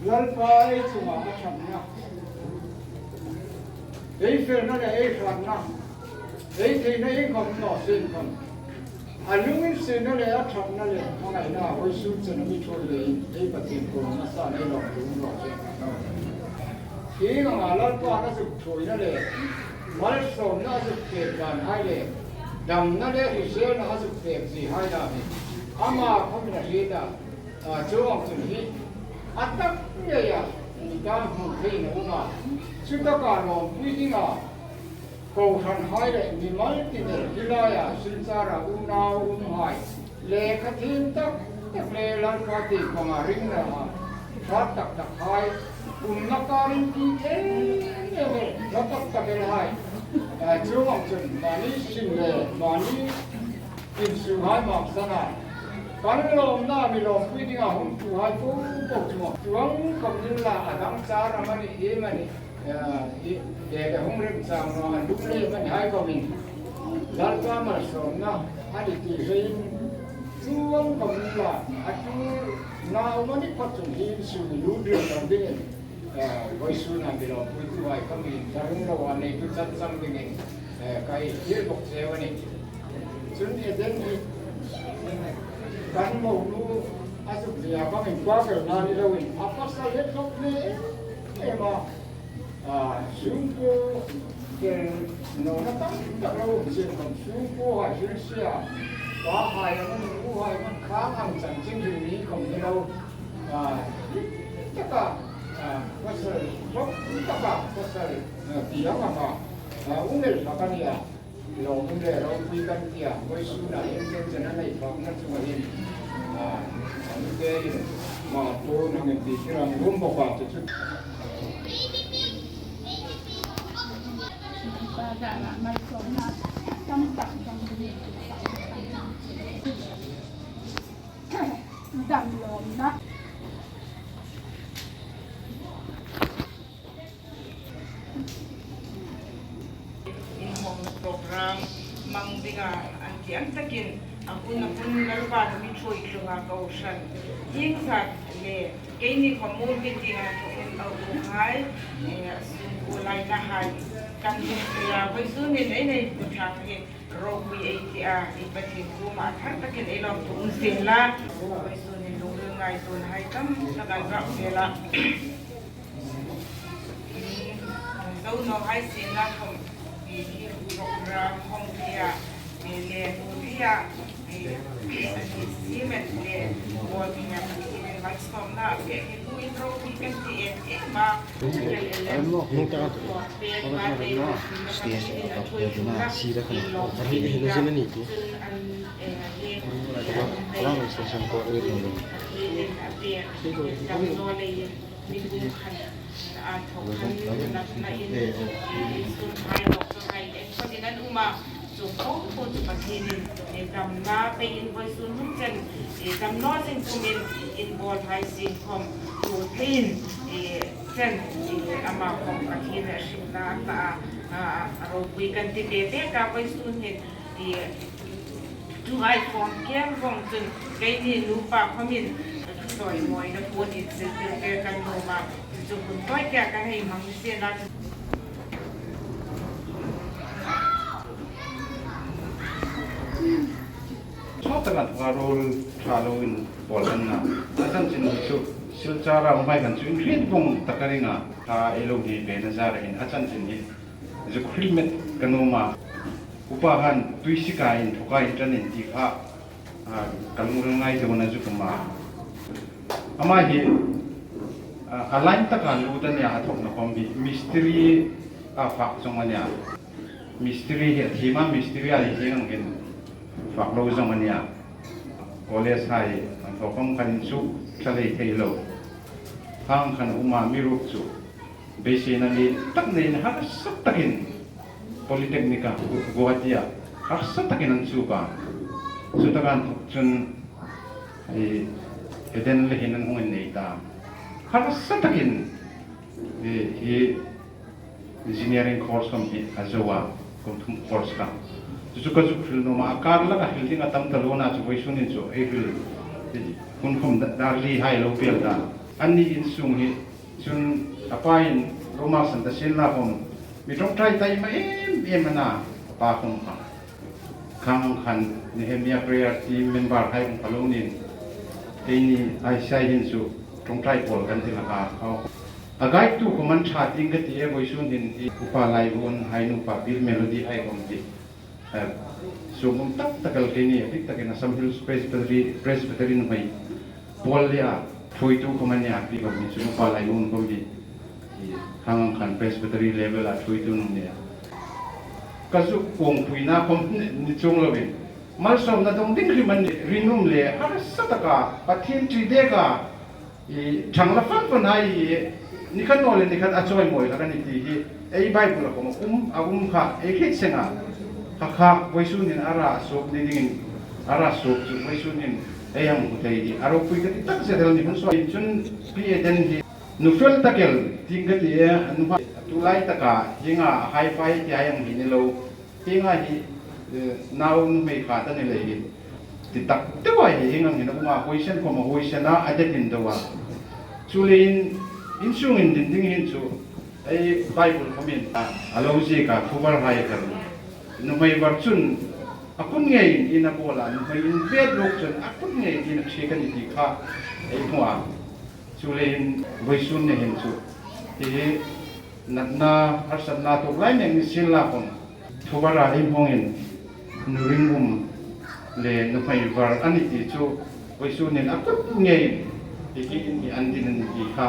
Lalpa ei chunga a ṭhatna, ei felna le ei hratna, ei theina ei khawm naw sien khawm, a lunginsietna le a ṭhatna le a ngaina vawisun chen a mi ṭhuoi leiin ei Pathien kuoma hmasa nei lawm tum raw se. Hi anga Lalpa'n a zuk ṭhuoina le malsawmna a zuk pek dan hai le, damna le hriselna a zuk pek zie hai dan hi ama khawmin a hriet a, a, chuong chun hi a tak ngeia mi tan hmu theiin a um a, chutaka lawmpui dinga kohran hai le mimal ti ner hi laia Silchara unau um hai, lekha thiem tak tak le Lalpa tieng panga ringna a hrat tak tak hai, umna karin ti em em el, hla tak tak el hai. A, chuong ang chun mani sin le mani insuo hai mak sana, Kan lawmna mi lawmpui dinga hung tuhai po po chu chuong khawm ni la, a dang char amanih, iem amanih, eh, i, i, i hung remchang naw a, an lung lei amanih hai khawmin Lalpa malsawmna a ni ti hrein chuong khawm ni la, a tu nau amanih phawt chun hi insuo mi lu bil lo dingin, eh, vawisuna mi lawmpuituhai khawmin tla ring lo a neitu chang chang dingin, eh, ka hei hril bawk cheu a nih. Chun Eden hi kan monu a zuk lia bangin pa belna ni loin a pasal hi thlawp hle em em a. A, sungkuo tel nawna tam tak lo um sien khawm, sungkuohai hrilsie a, pahai amanih, nuhai amanih, khang ang chanchin hril ni khawm ni lo. A, taka, a, pasal, taka pasal, a, tiang anga, a, um el hlak a nih a. Lawmum le ropui kan tia, vawisuna hin chen chen a nei fakna chunga hin, a, an tein, ma, tu nang ti tirang lum bawk a, chu chu. Dam lawmna. Inhawng program hmang dinga an ti ang takin, a hun a hun Lalpa mi ṭhuoi tlunga kohran. Ieng zat le keini khawm mi ti a thu um a um hai, eh, a sungkuo lainahai kan hung pei a, vawisun hin ei nei pu thang hi ropui ei ti a, i Pathien kuoma thar takin ei lawmthu um sien la. Vawisun hin lungril ngaituonahai tam tak an rak vel a. Zo naw hai sien la khawm, i, hi program hawng thei a, i, le hmu thei a, i, cement le wall thei a, i, malsawmna a pek hi hmu in ropui kan ti em em a. Stage a tawk ding a, sira khan a hei hei zin a ni ti. Alang station ko e thung lo. Chu po po chu Pathienin, eh, damna peiin vawisun hun chen, eh, dam naw zing kumin inbawlhai zing khawm, tu theiin, eh, chen, eh, ama khawm Pathien a hringna a ta a, a, a ropui kan ti ve ve a, vawisun hin, eh, Chu hai form keng vawng chun keini nupa khawmin chawimawina puon insil tir tir kan nuom a, chu hun tawi tia kan hei hmang sien a. Sawt taka thua ruol ṭha loin pawl kan na. A chanchin chu Silchar-a um hai khan chu inhriet vawng taka ring a, ṭha ei lo ni ve na zara hin a chanchin hi zuk hril met ka nuom a. Upa han tuisik a inthoka inṭan in ti kha, a, ka lungril ngaituona zuk um a. Ama hi, a, a line taka lut a nia, a thawkna khawm hi mistiri-a fak zawng a nia. Mistiri hi a thiem a, mistiri-a hi hieng ang hin fak lo zawng a nia. College hai an thawk khawm khan inchuk ṭha lei thei lo. Hang khan um a, mi ruk chu beiseina lien tak neiin harsa takin Polytechnic-a Guwahati-a harsa takin an chuk a. Chu taka an thawk chun, ei, Eden le hin an hung innei ta. Harsa takin, ei, hi engineering course khawm hi a zo a, kum thum course kha. Chu chu ka zuk hril nuom a, a kar laka hril ding a tam ta lo a, chu vawisun hin chu ei hril, ei, hun khawm da-, dar li hai lo pel ta. Anni insung hi Chun a pain rumal san ta sien la khawm, mi ṭawngṭai taima em em a na, a pa khawm kha. Khang ang khan Nehemiah prayer team member hai khawm kha lo nin, keini I C I hin chu ṭawngṭai pawl kan ti hlak a. A guide-tu khawm an ṭha ding ka ti e, vawisun hin hi Upa Laivuon hai, nupa Bill Melody hai khawm ti. Eh, sungkuo tak tak el keini, a dik takin Assam Hills Presbytery, Presbytery nuhmei pawl le a ṭhuoitu khawm a nia, pi khawm hi chu Upa Laivuon khawm hi, hi khang ang khan Presbytery level-a ṭhuoitu nuhmei a nia. Ka zuk uongpuina khawm ni, ni chuong lovin, malsawmna dawng ding hrim an nih, rinum le harsa taka Pathien ṭi deka, i, ṭhang la fan fan hai, i, ni khat naw le ni khat a chawimawi hlak a nih ti hi ei Bible-a khawm a um, a um kha ei hriet seng a. Kha kha vawisun hin a ra suok ni dingin, a ra suok chu vawisun hin Ei hang hmu thei hi a ropui ka ti takzet el ni hun suo. Chun Pi Eden hi nu fel tak el ding ka ti e, a nuhmei, tulai taka hienga hi-fi ti hai ang hi ni lo. Hienga hi, eh, nau nuhmei khat a ni lei hi. Ti tak deu a hi hieng ang hin a um a, huoisen khawm a huoisen a, a det indeuh a. Chuleiin, insung indin ding hin chu, ei Bible khawmin a, a lo ziek a, thuvarhai kha. Nuhmei var chun a kut ngeiin in a bawl a, nuhmei in bet ruok chun a kut ngeiin in a hriek a ni ti kha ei hmu a. Chuleiin vawisun ni hin chu hi hi natna, harsatna tuok lai mek ni sienla khawm, thuvara ei hmangin nu ringum le nuhmei var a ni ti chu vawisun nin a kut ngeiin hi hi in hi an din a ni ti kha,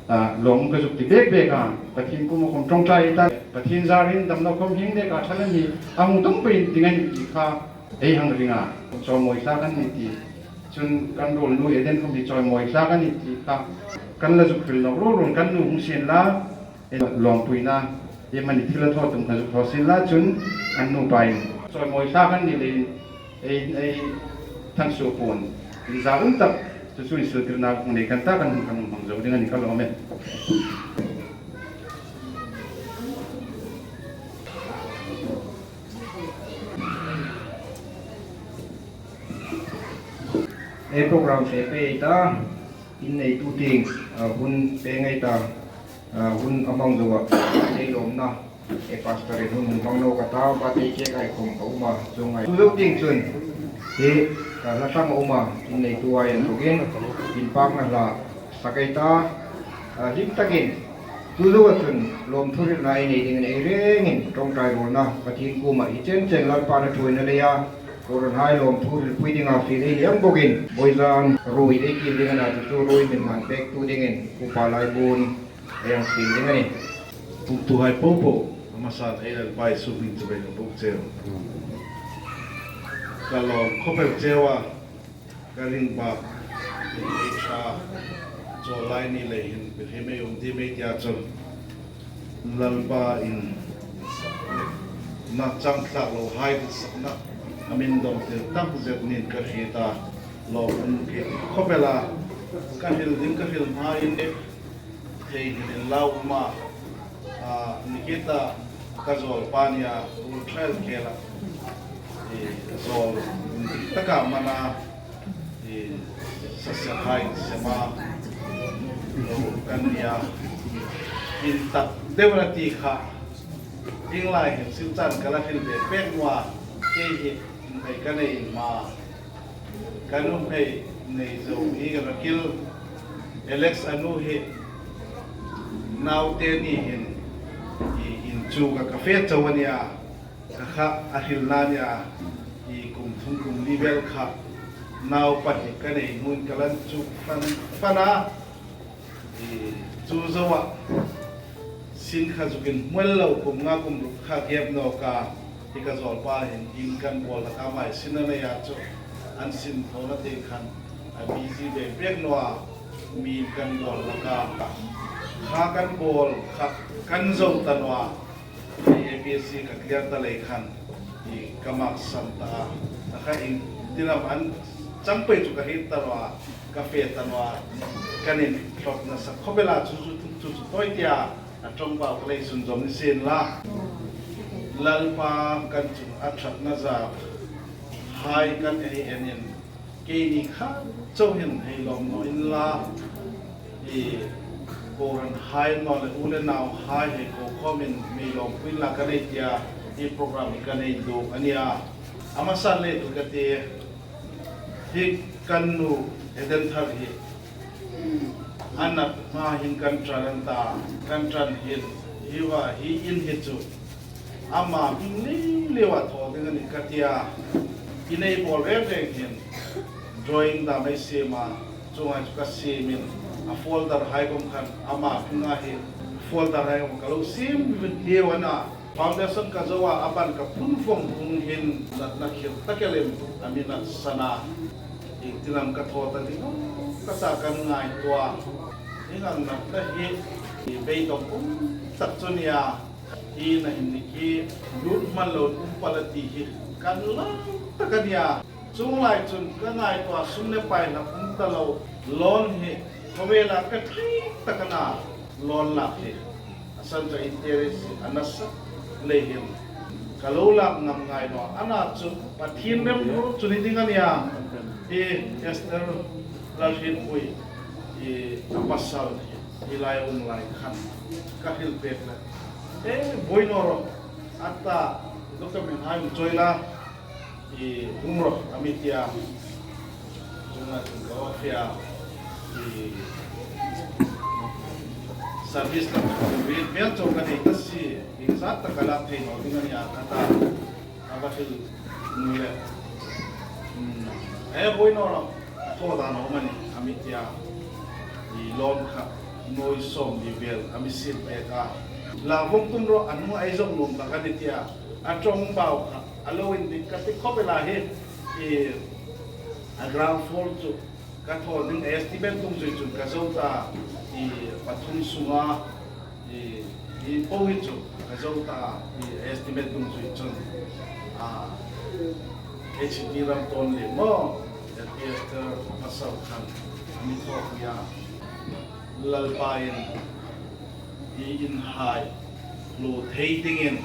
ah, lawm ka zuk ti bek bek a. Pathien kuoma khawm ṭawngṭai ei ta, Pathien zarin damna khawm hieng neka ṭhal a ni, a hung tum pei ding a ni ti kha ei hang ring a. Chawimawi thlak an ni ti. Chun kan ruolnu Eden khawm hi chawimawi thlak a ni ti kha kan la zuk hril nawk ruol ruol, kan nu hung sienla, ei lawmpuina, ei mani thil a thaw tum kha zuk thaw sienla, chun an nupa in chawimawi thlak an ni leiin ei, ei thansuo puon inza um tak chu chu insiltirna hung nei kan ta, kan hung, kan hung hmang zo ding a ni ka lawm e. Ei program fe pei ta, in neitu tieng, ah, hun pe ngei ta, ah, hun a hmang zo a, ei lawmna, ei pastor in hun hmang nawk a ta, birthday cake ei khawm a um a, chuong ang. Chu zo tieng chun, hi, ah, hla thlang a um a, in neitu a inthokin, inpakna hla sak ei ta, ah, hlim takin, chu zo a chun lawmthu hrilna ei nei ding a nih, ei rengin ṭawngṭai ruolna Pathien kuoma hi chen chen Lalpan a ṭhuoina leia kohranhai lawmthu hrilpui dinga fiel ei ni ang bawkin, vawizan ruoi ei kir ding a na, chu chu ruoi min hman pektu dingin upa laibun ei hang fiel ding a nih. Kumtuhai popo, a hmasan ei Lalpa Isu hming chibai ka buk cheu. Ka lawm khawp el cheu a, ka ring bak, ei ṭha, chawl lai ni lei hin, Bethlehem ei um ti mei tia chun, Lalpa in na chang thlak lo hai ti sakna, a min dawng tir takzet nin ka hriet a, lawm um khi khawp el a, ka hril ding ka hril hma in e, thei hin in lau um a, a, ni khi ta ka zawlpa nia, ul ṭhal khela, e, zawl taka mana, e, sasehai sema, lo kan nia, in tak deu na ti kha, in lai hin sim chan ka la hril ve pek naw a, kei hi, in hei ka nei in ma. Ka nuhmei nei zo hi Rakil, Alex a nu hi, naute ni hin, i, in chu ka, ka fe chau a nia, ka kha a hrilna nia, i kum thum kum li vel kha, naupa hi ka nei hmun ka lan chu fan, fan a, I, chu zoa, sin kha zukin hmuel lo kum nga kum ruk kha gap nawk a, hi ka zawlpa hin in kan bawl hlak a, mai sin a nei a chu, an sin thawna te khan, a busy ve pek naw a, mi in kan bawl hlak a, kha kan bawl kha kan zo ta naw a, A P S C ka clear ta lei khan, i ka maksan ta a, a kha in, tin am an chang pei chu ka hriet ta naw a, ka fe ta naw a, kan inhlawtna sak khawp el a, chu chu, chu chu tawi tia, a ṭawngbau ka lei sunzawm ni sien la. Lalpa kan chung a ṭhatna zar hai kan ei en in, keini kha chau hin hei lawm naw inla, i kohranhai naw le u le nauhai hei ko khawmin mi lawmpui inla ka nei tia, i program hi ka nei duk a nia. A hmasan le tu ka ti, hi kan nu Eden Thar hi a nat hma hin kan ṭan an ta, kan ṭan hin, hi va, hi in hi chu ama hming liu liu a thaw ding a nih ka tia, i nei bawl reng reng hin, drawing dam ei siem a, chuonga chu ka siemin, a folder hai khawm khan ama hminga hi, folder hai khawm ka lo siem vin liu a na, foundation ka zo a, a ban ka phun vawng vawng hin, natna khir tak elin a mi natsan a, iengtin am ka thaw ta ding, ka ta kan ngaituo a, hi ngang natna hi, i beidawng um tak chu nia. Hi na hin ni khi lut hman lo um pal a ti hi kan lau tak a nia. Chuong lai chun ka ngaituo a, sum le pai hlak um ta lo, loan hi khawvela ka ṭi tak a na, loan lak hi a san chu interest a nasa lei hin ka lo lak ngam ngai naw a. A na chu Pathien remruot chu ni ding a nih a. Hi Esther Lalhrietpui, hi a pasal hi, hi lai um lai khan ka hril pek le, "E, buoi naw ro, a ta, document hai um chawi la, i um ro," a mi ti a. Chuong lai chun ka office-a, i service lam ka hril vel chau ka nei ta si, iengzat tak ka lak thei naw ding a nih a, a ta. A va hril nuom le, "Hmm, e, buoi naw ro, a thaw dan a um a nih," a mi ti a. I loan kha nuoi sawmli vel a mi siem pek a. "La vawng tum ro, a hnunga ei zong nuom tak a nih," ti a. A ṭawngbau kha a lo indik ka ti khawp el a hi, i, a ground floor chu ka thaw ding estimate dungzui chun ka zo ta, i, pathum sunga, i, i po hi chu ka zo ta, i, estimate dungzui chun, a, H T ram ton le maw, Esther pasal khan a mi thaw hi a. Lalpa'n i inhai lo thei dingin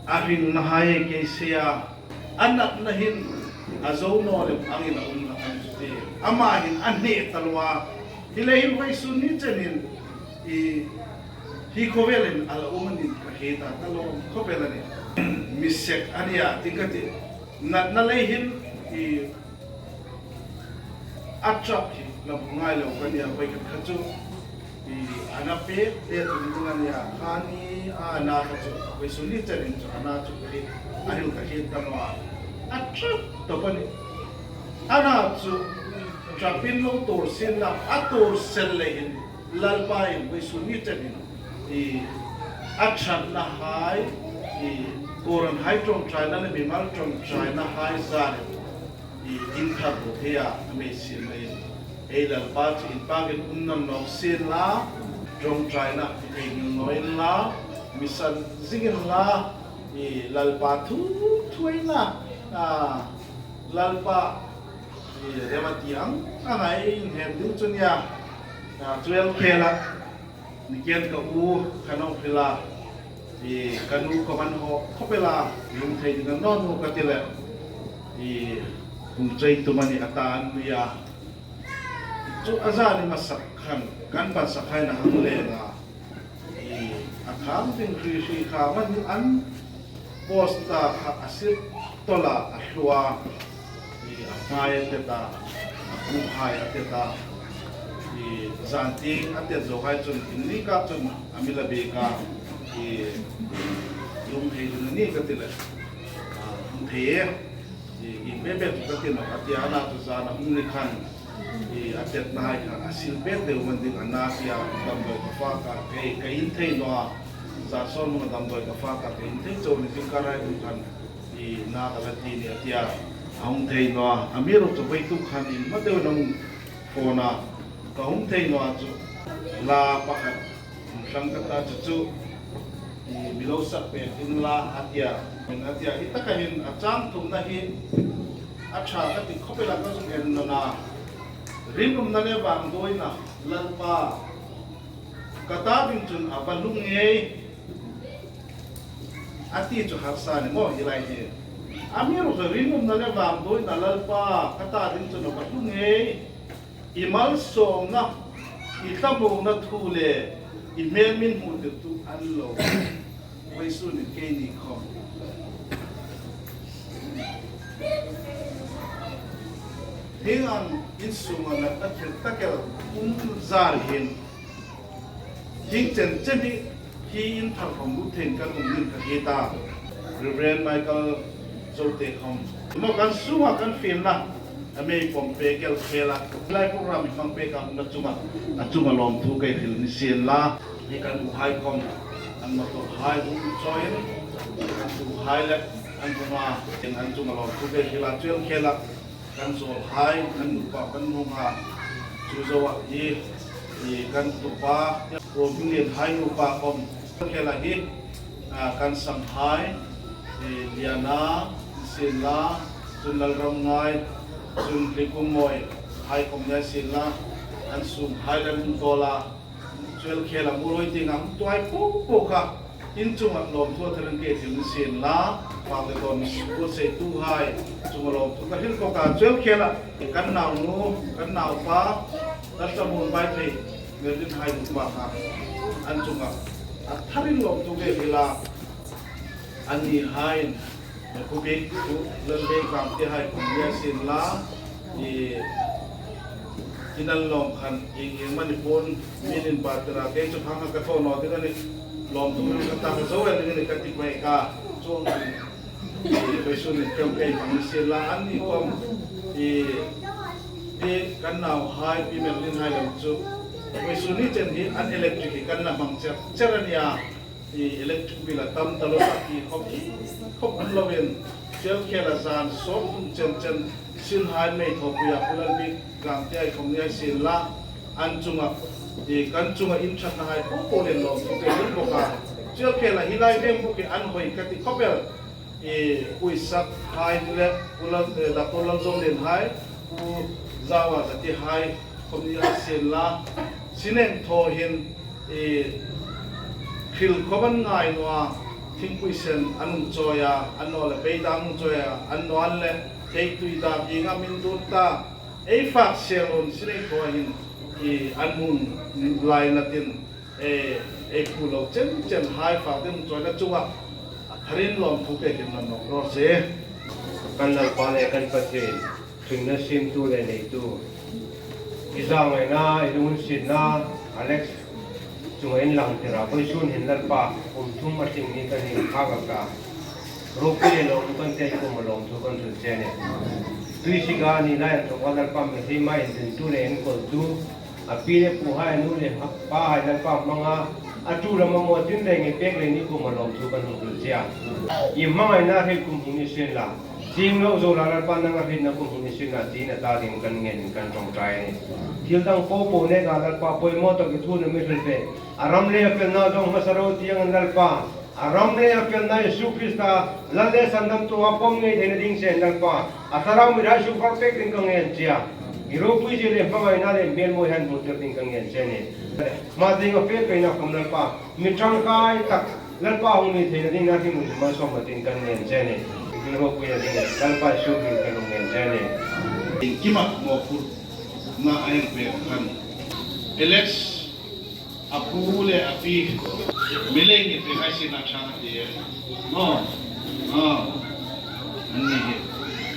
a ringna hai kei sei a, a natna hin a zo naw lem angin a um hlak a ni chu ti. Ama hin a hne ta lo a. Hi lei hin vawisun ni chenin, i, hi khawvelin a la um a nih ka hriet ta, ka lawm khawp el a nih. Mi sek a nih a ti ka ti. Natna lei hin, i, a ṭap hi la hmu ngai lo ka nih a, vawi khat kha chu, i, a na pek le tum ding a nih a, kha ni a na kha chu, vawisun ni chenin chu a na chu ka hriet, a hril ka hriet ta naw a. A ṭap tawp a nih. A na chu ṭapin lo tuor sien la, a tuor sel lei hin, Lalpa'n vawisun ni chenin, i, a ṭhatna hai, i, Koran hai ṭawngṭaina le mimal ṭawngṭaina hai zarin, i, inthar ro thei a, a mi siem leiin, ei Lalpa chu inpakin um nawk sien la, ṭawngṭaina ei hril naw inla, mi san zing inla, i, Lalpa thu thuoina, a, Lalpa, i, remti ang ang ei inhnem ding chu a nih a. A, chu el khela, ni ken ka u khan a hril a, i, ka nu khawm an haw khawp el a, lung thei ding a ni naw ka ti le, i, hung chei tum a nih a ta an nui a. Chu a zani hmasa khan kan pansakhai na hang leng a, i, a khang ding hri hri kha man an post ta kha a sir tawla a hluo a, i, a hmai a tet a, a kuhai a tet a, i, zan tieng a tet zo hai chun in li ka chun a mi la bik a, i, lung thei ding a ni ka ti le, a, hung thei e. I, i, be be chu ka ti naw a ti a, a na chu zan a hung ni khan, i, a tetna hai kha a sil pek deu man ding a na ti a, damdawi ka fak a, kei, ka in thei naw a, zan sawn hung damdawi ka fak a, ka in thei chau ni zing ka rai hung khan, i, na ka la ti ni a ti a, a hung thei naw a, amiruokchu vawituk khan in hma deu nang phone a, ka hung thei naw a chu, la pakhat hung hlang ka ta chu chu, i, mi lo sak pek inla a ti a, a ti a, hi taka hin a chang thumna hi a ṭha ka ti khawp el a, ka zuk en naw a. Rinumna le vangduoina, Lalpa, ka ta ding chun a va hlu ngei, a ti chu harsa ni maw hi lai hi. Amiruokchu rinumna le vangduoina, Lalpa, ka ta ding chun a va hlu ngei. I malsawmna, i thlamuongna thu le i hmel min hmutirtu an lo. Vawisun ni keini khawm, hieng ang insunga natna thil tak el um zar hin, hieng chen chen hi, hi inthar khawm lut theiin kan um ding ka hriet a. Reverend Michael Zote khawm, maw, kan sunga kan fielna a mi pawm pek el khela, lai program hi hmang pek a hung na chunga, a chunga lawmthu ka hril ni sien la. Hi kan uhai khawm, an motor hai hung chawiin, an uhai le an hung a, an chunga lawmthu ka hril a, chu el khela. Kan zawlhai, kan nupa kan hung a, chu zoa hi, i, kan nupa, Pu Hminglenhai nupa khawm, khela hi, a, kan sanghai, i, Liana, Sinla, Chun Lalramngai, chun Tlikum Mawi hai khom ni sienla, an sum hai le an tawla, Chuel khela mu loi ding ang tuai po po kha. In chunga lawmthu a tharin ke thil ni sienla, fak le dawn buotsai tu hai chunga lawmthu ka hril bawk a. Chuel khela kan naunu, kan naupa, kan chamun bai thei, Merlin hai nupa kha. An chunga a tharin lawmthu ke hril a. Anni hai, Khu Bik, Khu Lalbek, Bangti hai khom ni sienla, i, in an lawm khan, i, i mani pon, min in ba tira, kei chu khang ka thaw naw ding a nih, lawmthu ka ta ka zo el ding a nih ka ti pei a, chuong, i, vawisun in kem kei khang ni sienla, anni khom, i, i, kan nauhai, Pi Merlin hai lam chu, vawisun ni chen hi an electric hi kan la hmang cher, cher a nih a. I electric bill a tam ta lo a ti khop, khop um loin, Chuel khela zan sawm thum chen chen, sin hai mei thaw puia Khu Lalbik, Bangti hai khom ni sienla, an chunga, i kan chunga in ṭhatna hai po po le lawmthu ke hril bawk a. Chuel khela hi lai veng bawk hi an hoi ka ti khop el. I Pu Isak hai le, Pu Lal, eh, Doctor Lalzawmlien hai, Pu Zawa Zati hai, khom ni sienla, sin heng thaw hin, i, thil khom an ngai naw a, thingpui sen an hung chawi a, an naw le beidang hung chawi a, an naw an le, thei tui dam ieng am in dun ta, ei fak sel un sin heng thaw hin, i, an hung lai na tin, e, ei phu lo chen chen hai fak ding chawina chunga, a tharin lawmthu ke hril nawk raw se. Kan Lalpa le kan Pathien, hringna siemtu le neitu. I zangaina, i lunginsietna, Alex chunga in lang tira, vawisun hin Lalpa, kum thum a tling ni kan hin phak a ka. Ropui le lawmthu kan ti, i kuoma lawmthu kan hril che a nih. Tuisik a ni lai inthawka Lalpa, mi hriet ma inrintu le enkawltu, a pi le puhai, a nu le pa hai Lalpa hmanga, a tu lama maw tin le nge pek le ni kuoma lawmthu kan hung hril che a. I hmangaina hril kum hung ni sienla, tieng lo zo la Lalpa nanga hrietna kum hung ni sienla tiin a ta ding kan ngen kan ṭawngṭai a nih. Thil dang po po neka Lalpa poimaw tak i thu na mi hril ve. A ram le a felna dawng hmasa ro ti angin Lalpa, a ram le a felna Isu Krista, Lal le Sandamtu a pawm ngei theina ding chen Lalpa, a thlarau mithai suk har pek ding ka ngen che a. I ropuizie le hmangaina le hmel mawi han hmutir ding ka ngen che a nih. Hma tienga fe peina khom Lalpa, mi ṭhangkai tak Lalpa hung ni theina ding na hringnun malsawmna tin kan ngen che a nih. I ropuina ding Lalpa Isu hmingin kan hung ngen che a nih. Iengkima mawphurna a hang pek khan Alex, a pu le a pi, mi lei ni pek hai sina ṭha a ti e. Aw, aw. Anni hi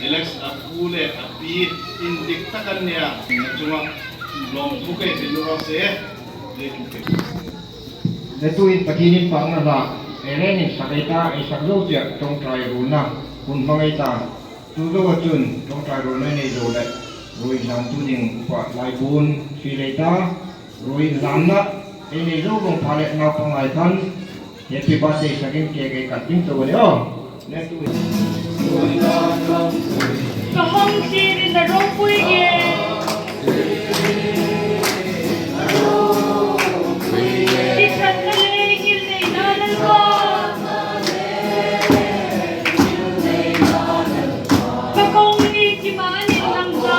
Alex a pu le a pi indik tak an nih a. Chunga lawmthu ke hril raw se. Le tu ke. Le tuin Pathien inpakna hla, Eren in sak ei ta, ei sak zo chie ṭawngṭai ruolna hun hmang ei ta. Tu zoa chun ṭawngṭai ruolna nei zo le, ruoi hlan tu ding upa Laibun hril ei ta. Ruoi hlanna ei nei zo vawng pha le naupang hai khan happy birthday sakin cake ei cut ding chau a nih aw. Le tu. Ka hang sirin a ropui nge. Ti ṭhatna le ngilneina Lalpa. Ka kawng ni ki mani lang ta.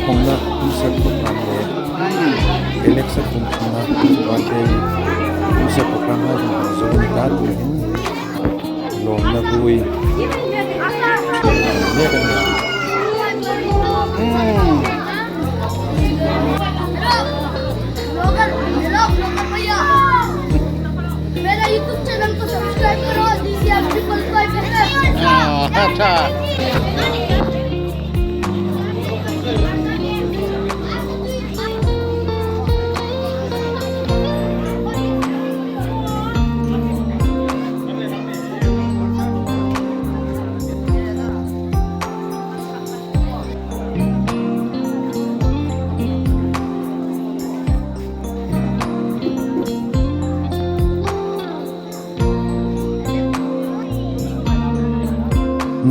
Hmuna, hmuna set program le, Alex-a kum hmuna birthday hmuna set program hai hmuna zo ni ka tu hin lawmna vui. मेरा YouTube channel को सब्सक्राइब करो, DCR triple five.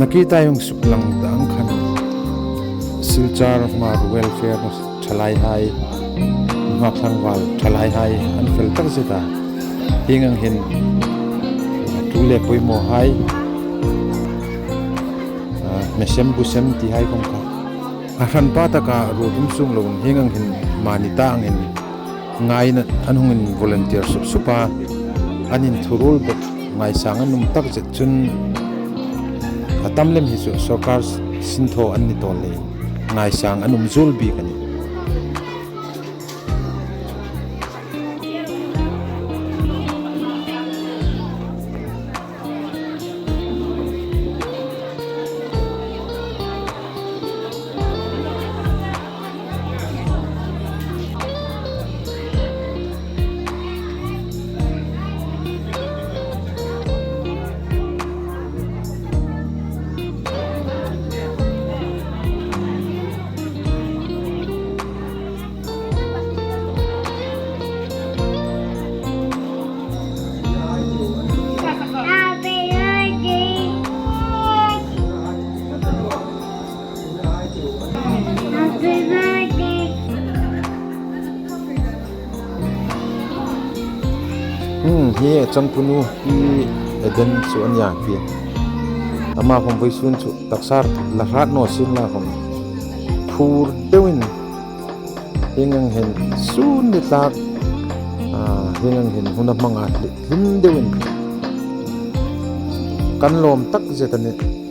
Nakie ta hung suklang ta ang khan Silchar Hmar Welfare thalai hai, Hmar tlangval thalai hai an fel tak zet a. Hieng ang hin tu le poimaw hai, a, mesem busem ti hai khom kha a hranpa taka ruot um sung loin hieng ang hin mani ta angin ngaina an hung in volunteer sup sup a, an inthuruol bawk, ngaisang an um tak zet chun a tam lem hi chu sorkar sinthaw an ni tawl leiin ngaisang an um zuol bik a nih. Hi changpunu hi Eden chu a nih a. Ama khawm vawisun chu taksa la hrat naw sien la khawm phur deuin hieng ang hin sun ni tlak, a, hieng ang hin hun a hmang a hlim deuin kan lawm tak zet a nih.